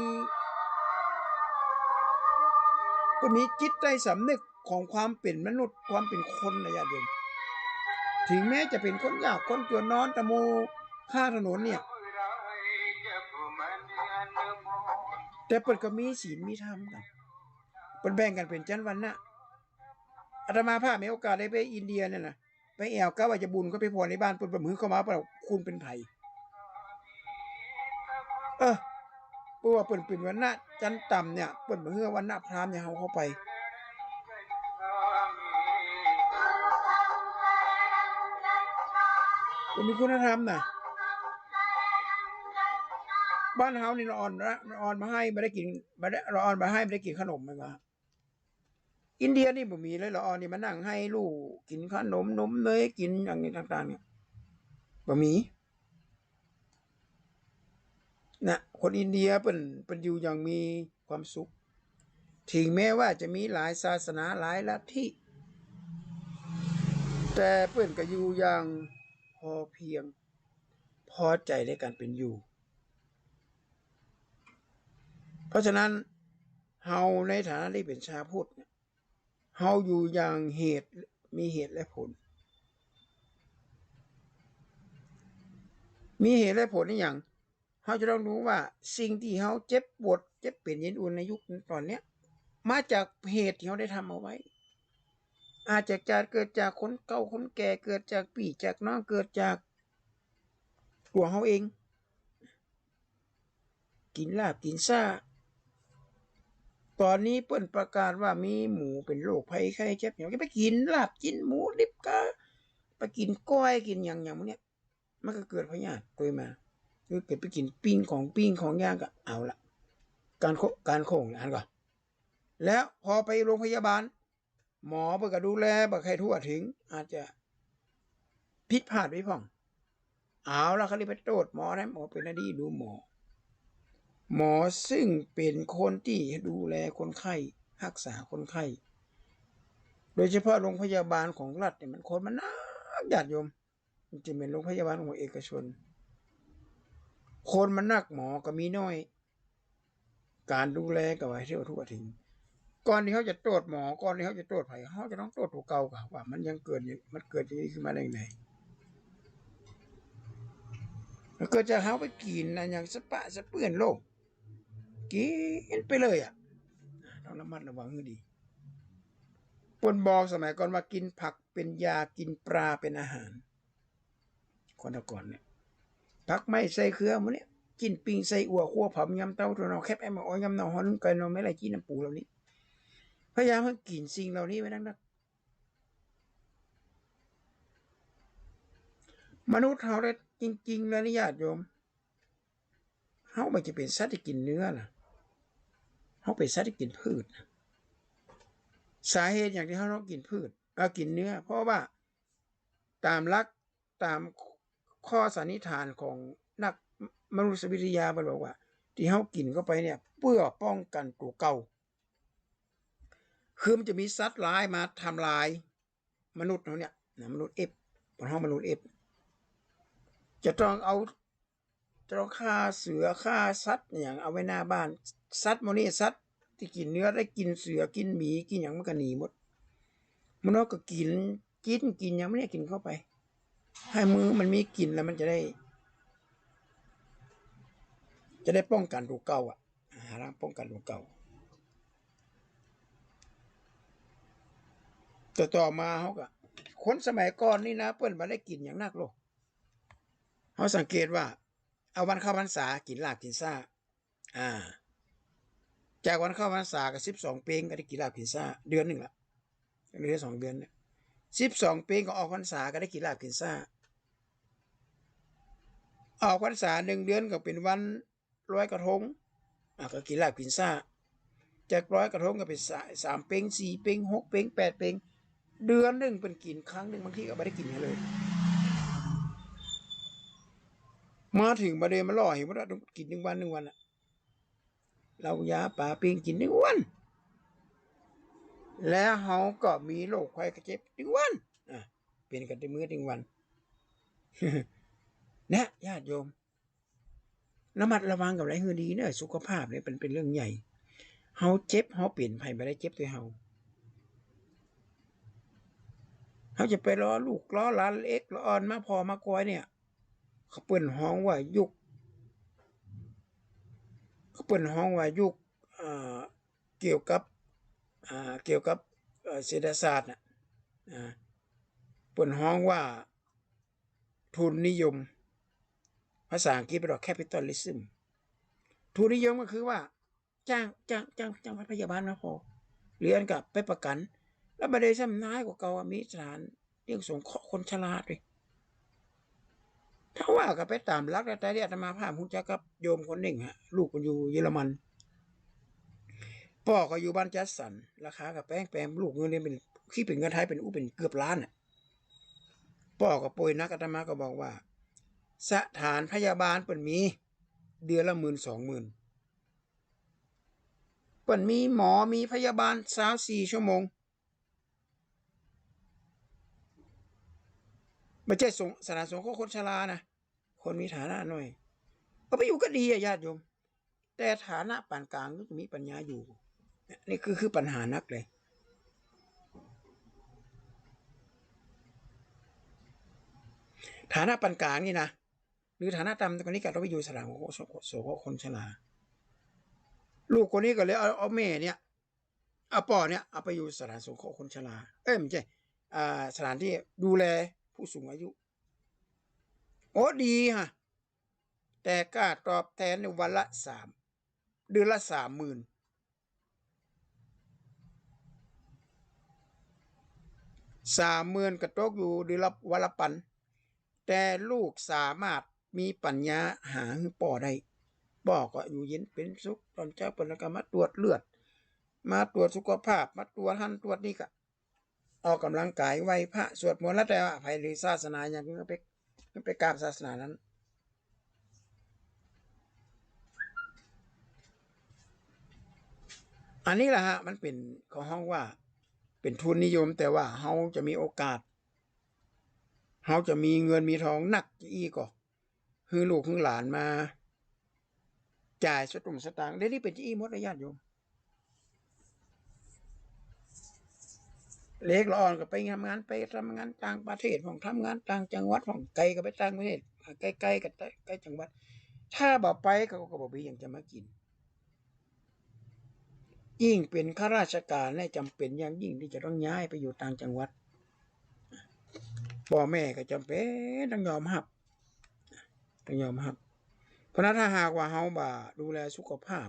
เปิ้นมีจิตใต้สำนึกของความเป๋นมนุษย์ ความเป๋นคนนะญาติโยม ถึงแม้จะเป๋นคนยากคนจ๋นนอนตะมูข้างถนนเนี่ย แต่เปิ้นก็มีศีลมีธรรมกั๋น เปิ้นแบ่งกั๋นเป๋นจั้นวรรณะ อาตมาภาพมีโอกาสได้ไปอินเดียเนี่ยนะ ไปแอ่วกะว่าจะบุญก็ไปผ่อนในบ้านเปิ้น เปิ้นบ่หื้อเข้ามา เปิ้นว่าคุณเป๋นใผ เออ เปิ้นว่าเปิ้นเป๋นวรรณะจั้นต่ำเนี่ย เปิ้นบ่หื้อวรรณะพราหมณ์อย่างเฮาเข้าไป เปิ้นมีคุณธรรมนะ บ้านเฮานี่ละอ่อนละ ละอ่อนบ่หื้อบ่ได้กิ๋น บ่ได้ ละอ่อนบ่หื้อบ่ได้กิ๋นขนมแม่นบ่ อินเดียนี่บ่มีเลย ละอ่อนนี่มานั่งหื้อลูกกิ๋นขนม นมเนย กิ๋นอย่างนี้ต่างๆ เนี่ย บ่มี นะ คนอินเดียเปิ้น เปิ้นอยู่อย่างมีความสุข ถึงแม้ว่าจะมีหลายศาสนา หลายลัทธิ แต่เปิ้นก็อยู่อย่างพอเพียง พอใจ๋ในก๋านเป๋นอยู่ เพราะฉะนั้น เฮาในฐานะตี้เป๋นชาวพุทธเนี่ย เฮาอยู่อย่างเหตุ มีเหตุและผล มีเหตุและผลอะหยัง เฮาจะต้องดูว่าสิ่งตี้เฮาเจ็บปวด เจ็บเป๋นเย็นอุ่นในยุคต๋อนเนี้ย มาจากเหตุตี้เฮาได้ทำเอาไว้ อาจจะ จะเกิดจากคนเฒ่าคนแก่ เกิดจากปี้จากน้อง เกิดจากตั๋วเฮาเอง กิ๋นลาบกิ๋นซ่า ต๋อนนี้เปิ้นประกาศว่ามีหมู่เป๋นโรคภัยไข้เจ็บหยัง จะไปกิ๋นลาบกิ๋นหมูดิบกา ไปกิ๋นก้อยกิ๋นหยังหยังหมู่เนี่ย มันก็เกิดพยาธิตวยมา หรือเกิดไปกิ๋นปิ้งของปิ้งของย่างก็เอาละ ก๋านโค ก๋านโค้งอันก่อ แล้วพอไปโรงพยาบาล หมอเปิ้นก็ดูแลบ่ใค่ทั่วถึง อาจจะผิดพลาดไปพ่อง เอาละ เขาเลยไปโต้ษหมอนะ หมอเป๋นอดีตดูหมอ หมอซึ่งเป๋นคนตี้ดูแลคนไข้ ฮักษาคนไข้ โดยเฉพาะโรงพยาบาลของรัฐเนี่ย มันคนมันนัก ญาติโยม มันจะเป๋นโรงพยาบาลของเอกชน คนมันนัก หมอก็มีน้อย ก๋านดูแลก็บ่ใค่ทั่วถึง ก่อนตี้เฮาจะโต้ษหมอ ก่อนตี้เฮาจะโต้ษใผ เฮาจะต้องโต้ษตั๋วเก่าก่อ ว่ามันยังเกิดอยู่ มันเกิดอย่างนี้ขึ้นมาได้ไง มันเกิดจากเฮาไปกิ๋นอะหยังสะปะสะเปื้อนโลก กิ๋นไปเลยอะ ต้องระมัดระวังหื้อดี เปิ้นบอกสมัยก่อนว่ากิ๋นผักเป๋นยา กิ๋นปลาเป๋นอาหาร คนแต่ก่อนเนี่ย ผักไม้ใส่เขือหมู่เนี่ย จิ๊นปิ้งใส่อั่ว คั่วเผา ยำเต้า ถั่วเน่า แคบ แอม อ่อ ยำหน่อ ห่อนึ่งไก่ หน่อไม้ไล่ จิ๊นน้ำปูเหล่านี้ พยายามหื้อกิ๋นสิ่งเหล่านี้ไว้นักๆ มนุษย์เฮาเนี่ย จริงๆ แล้วนี่ญาติโยม เฮาบ่ใจ้เป๋นสัตว์ตี้กิ๋นเนื้อนะ เฮาเป๋นสัตว์ตี้กิ๋นพืชนะ สาเหตุหยังตี้เฮาต้องกิ๋นพืช เอ่อ กิ๋นเนื้อ เพราะว่าต๋ามหลัก ต๋ามข้อสันนิษฐานของนักมนุษยวิทยาเปิ้นบอกว่า ตี้เฮากิ๋นเข้าไปเนี่ย เปื้อป้องกั๋นตั๋วเก่า คือมันจะมีสัตว์ร้ายมาทำลายมนุษย์เฮาเนี่ยนะ มนุษย์เอฟ เปิ้นฮ้องมนุษย์เอฟ จะต้องเอา จะต้องฆ่าเสือ ฆ่าสัตว์อะหยังเอาไว้หน้าบ้าน สัตว์หมู่นี้ สัตว์ตี้กิ๋นเนื้อได้ กิ๋นเสือ กิ๋นหมี กิ๋นหยังมันก็หนีหมด มนุษย์ก็กิ๋น จิ๊นกิ๋นหยังหมู่นี้กิ๋นเข้าไป หื้อมันมีกิ๋นแล้วมันจะได้ จะได้ป้องกั๋นตั๋วเก่าอะ หาทางป้องกั๋นตั๋วเก่า แต่ต่อมาเฮาก็ คนสมัยก่อนนี่นะ เปิ้นบ่ได้กิ๋นหยังนักหรอก เฮาสังเกตว่า เอาวันเข้าพรรษากิ๋นลาบกิ๋นซ่า อ่า จากวันเข้าพรรษาก็สิบสองเป็งก็ได้กิ๋นลาบกิ๋นซ่า เดือนนึ่งละ เดือนสองเดือนเนี่ย สิบสองเป็งก็ออกพรรษาก็ได้กิ๋นลาบกิ๋นซ่า ออกพรรษานึ่งเดือนก็เป๋นวันลอยกระทง อ่ะ ก็กิ๋นลาบกิ๋นซ่า จากลอยกระทงก็เป๋นสา- สามเป็ง สี่เป็ง หกเป็ง แปดเป็ง เดือนนึ่งเปิ้นกิ๋นครั้งนึ่ง บางทีก็บ่ได้กิ๋นหยังเลย มาเถิงบ่าเดือนมาล่อหื้อหมดอะ กิ๋นนึ่งวันนึ่งวันอะ เหล้ายาปาปิ้งกิ๋นนึ่งวัน แล้วเฮาก็มีโรคภัยไข้เจ็บนึ่งวัน อ่ะ ป๋นกั๋นเต็มมื้อเต็มวัน นะ ญาติโยม ระมัดระวังกับหลายหื้อดีเน่อ สุขภาพเนี่ยมันเป๋นเรื่องใหญ่ เฮาเจ็บเฮาเป๋น ใผบ่ได้เจ็บตวยเฮา เฮาจะไปล้อลูกล้อหลานเอ็กล้ออ่อนมาผ่อมากอยเนี่ย เขาเปิ้นฮ้องว่ายุค เขาเปิ้นฮ้องว่ายุค เอ่อ เกี่ยวกับ อ่า เกี่ยวกับ เอ่อ เศรษฐศาสตร์น่ะ อ่า เปิ้นฮ้องว่าทุนนิยม ภาษาอังกฤษเปิ้นว่า capitalism ทุนนิยมก็คือว่า จ้าง จ้าง จ้าง จ้างพยาบาลมาผ่อ หรืออันก็ไปประกัญ แล้วบ่ได้ซ้ำน้อยกว่าเก่าอะ มีสถานเลี้ยงสงเคราะห์คนชราตวย ถ้าว่ากั๋นไปต๋ามหลักแล้ว แต่เดี๋ยวอาตมาภาพฮู้จักกับโยมคนนึ่งฮะ ลูกเปิ้นอยู่เยอรมัน ป้อก็อยู่บ้านจัดสรร ราคาก็แปงๆ ลูกเงินเดือนเป๋น คิดเป๋นเงินไทยเป๋นอู้เป๋นเกือบล้านน่ะ ป้อก็ป่วยหนัก อาตมาก็บอกว่า สถานพยาบาลเปิ้นมีเดือนละหมื่นสองหมื่น เปิ้นมีหมอมีพยาบาลซาวสี่ชั่วโมง บ่ใจ้สง สถานสงเคราะห์คนชรานะ คนมีฐานะน้อย เอาไปอยู่ก็ดีอะญาติโยม แต่ฐานะปานก๋างก็มีปัญญาอยู่ นี่คือ คือปัญหานักเลย ฐานะปานก๋างนี่นะ หรือฐานะต่ำกว่านี้ก็ต้องไปอยู่สถานสงเคราะห์คนชรา ลูกคนนี้ก็เลยเอา เอาแม่เนี่ย เอาป้อเนี่ย เอาไปอยู่สถานสงเคราะห์คนชรา เอ้ย บ่ใจ้ อ่า สถานที่ดูแลผู้สูงอายุ โอ้ ดีฮะ แต่ค่าตอบแทนเนี่ยวันละสาม เดือนละสามหมื่น สามหมื่นก็ตกอยู่เดือนละวันละปัน แต่ลูกสามารถมีปัญญาหาหื้อป้อได้ ป้อก็อยู่เย็นเป๋นสุข ต๋อนเจ๊าเปิ้นก็มาตรวจเลือด มาตรวจสุขภาพ มาตรวจหั้นตรวจนี่ ก็ออกก๋ำลังก๋าย ไหว้พระ สวดมนต์ แล้วแต่ว่าใผถือศาสนาหยังก็ไป ไปกราบศาสนานั้น อันนี้แหละฮะ มันเป๋น เขาฮ้องว่าเป๋นทุนนิยม แต่ว่าเฮาจะมีโอกาส เฮาจะมีเงินมีทองนักจะอี้ก่อ หื้อลูกหื้อหลานมาจ่ายสตุ้งสตางค์ เดี๋ยวนี้เป๋นจะอี้หมดนะญาติโยม เล็กละอ่อนก็ไปทำงาน ไปทำงานต่างประเทศพ่อง ทำงานต่างจังหวัดพ่อง ไก๋ก็ไปต่างประเทศ ใก้ๆ ก็ใก้จังหวัด ถ้าบ่ไปเขาก็บ่มีหยังจะมากิ๋น ยิ่งเป๋นข้าราชก๋านเนี่ย จ๋ำเป๋นอย่างยิ่งตี้จะต้องย้ายไปอยู่ต่างจังหวัด ป้อแม่ก็จ๋ำเป๋นต้องยอมฮับ ต้องยอมฮับ เพราะนั้นถ้าหากว่าเฮาบ่ดูแลสุขภาพ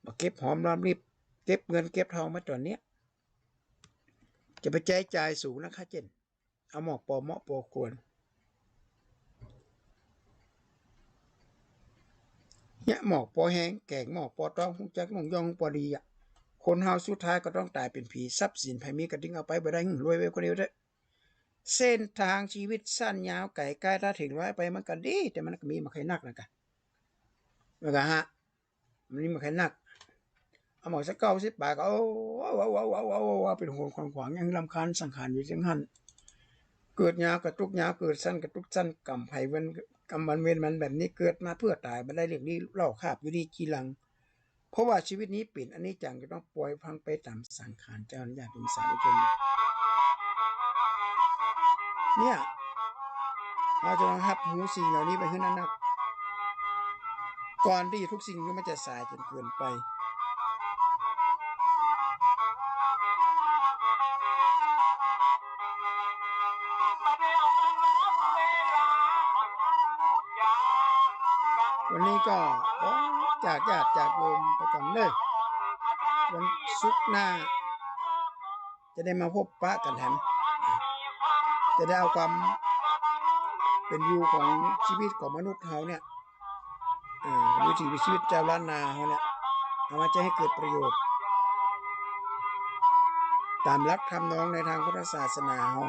บ่เก็บหอมรอมริบ เก็บเงินเก็บทองมาต๋อนเนี้ย จะไปใจ๊จ่ายสูงนักคะเจ้น เอาหมอกปอเหมาะปอควร เนี่ย หมอกปอแฮง แก๋งหมอกปอตอง ฮู้จักนุ่งย่องปอดีอะ คนเฮาสุดท้ายก็ต้องต๋ายเป๋นผี ทรัพย์สินใผมีก็ดึงเอาไปบ่ได้ รวยไว้คนเดียวเต๊อะ เส้นทางชีวิตสั้นยาวไก๋ใก้ ถ้าเถิงร้อยไปมันก็ดี แต่มันก็มีบ่ใค่นักนะกะ มันก็ฮะ มันมีบ่ใค่นัก เอาหมอกสักเก้าสิบป๋ายก็ โอ้ ว้าว ว้าว เป๋นห่วงขวัญขวาง ยังรำคาญสังขารอยู่จังหั้น เกิดยาวก็ตุ๊กข์ยาว เกิดสั้นก็ตุ๊กข์สั้น กรรมไผเวร กรรมมันเวรมันแบบนี้ เกิดมาเพื่อต๋าย บ่ได้เรื่องดีเล่าคาบอยู่ดีจีหลัง เพราะว่าชีวิตนี้เป๋นอนิจจัง จะต้องป่วยพังไปต๋ามสังขารเจ้า ญาติโยมสาธุชน เนี่ย เฮาจะต้องฮับฮู้สิ่งเหล่านี้ไปหื้อนักๆ ก่อนตี้ทุกสิ่งมันจะสายจ๋นเกินไป วันนี้ก็ขอจากญาติจากโยมไปก่อนเน่อ วันศุกร์หน้า จะได้มาพบปะกั๋นแถม จะได้เอาความเป๋นอยู่ของชีวิตของมนุษย์เฮาเนี่ย อ่า วิถีชีวิตจาวล้านนาเฮาเนี่ย เอามาใจ๊หื้อเกิดประโยชน์ ต๋ามหลักธรรมนองในตางพุทธศาสนาเฮา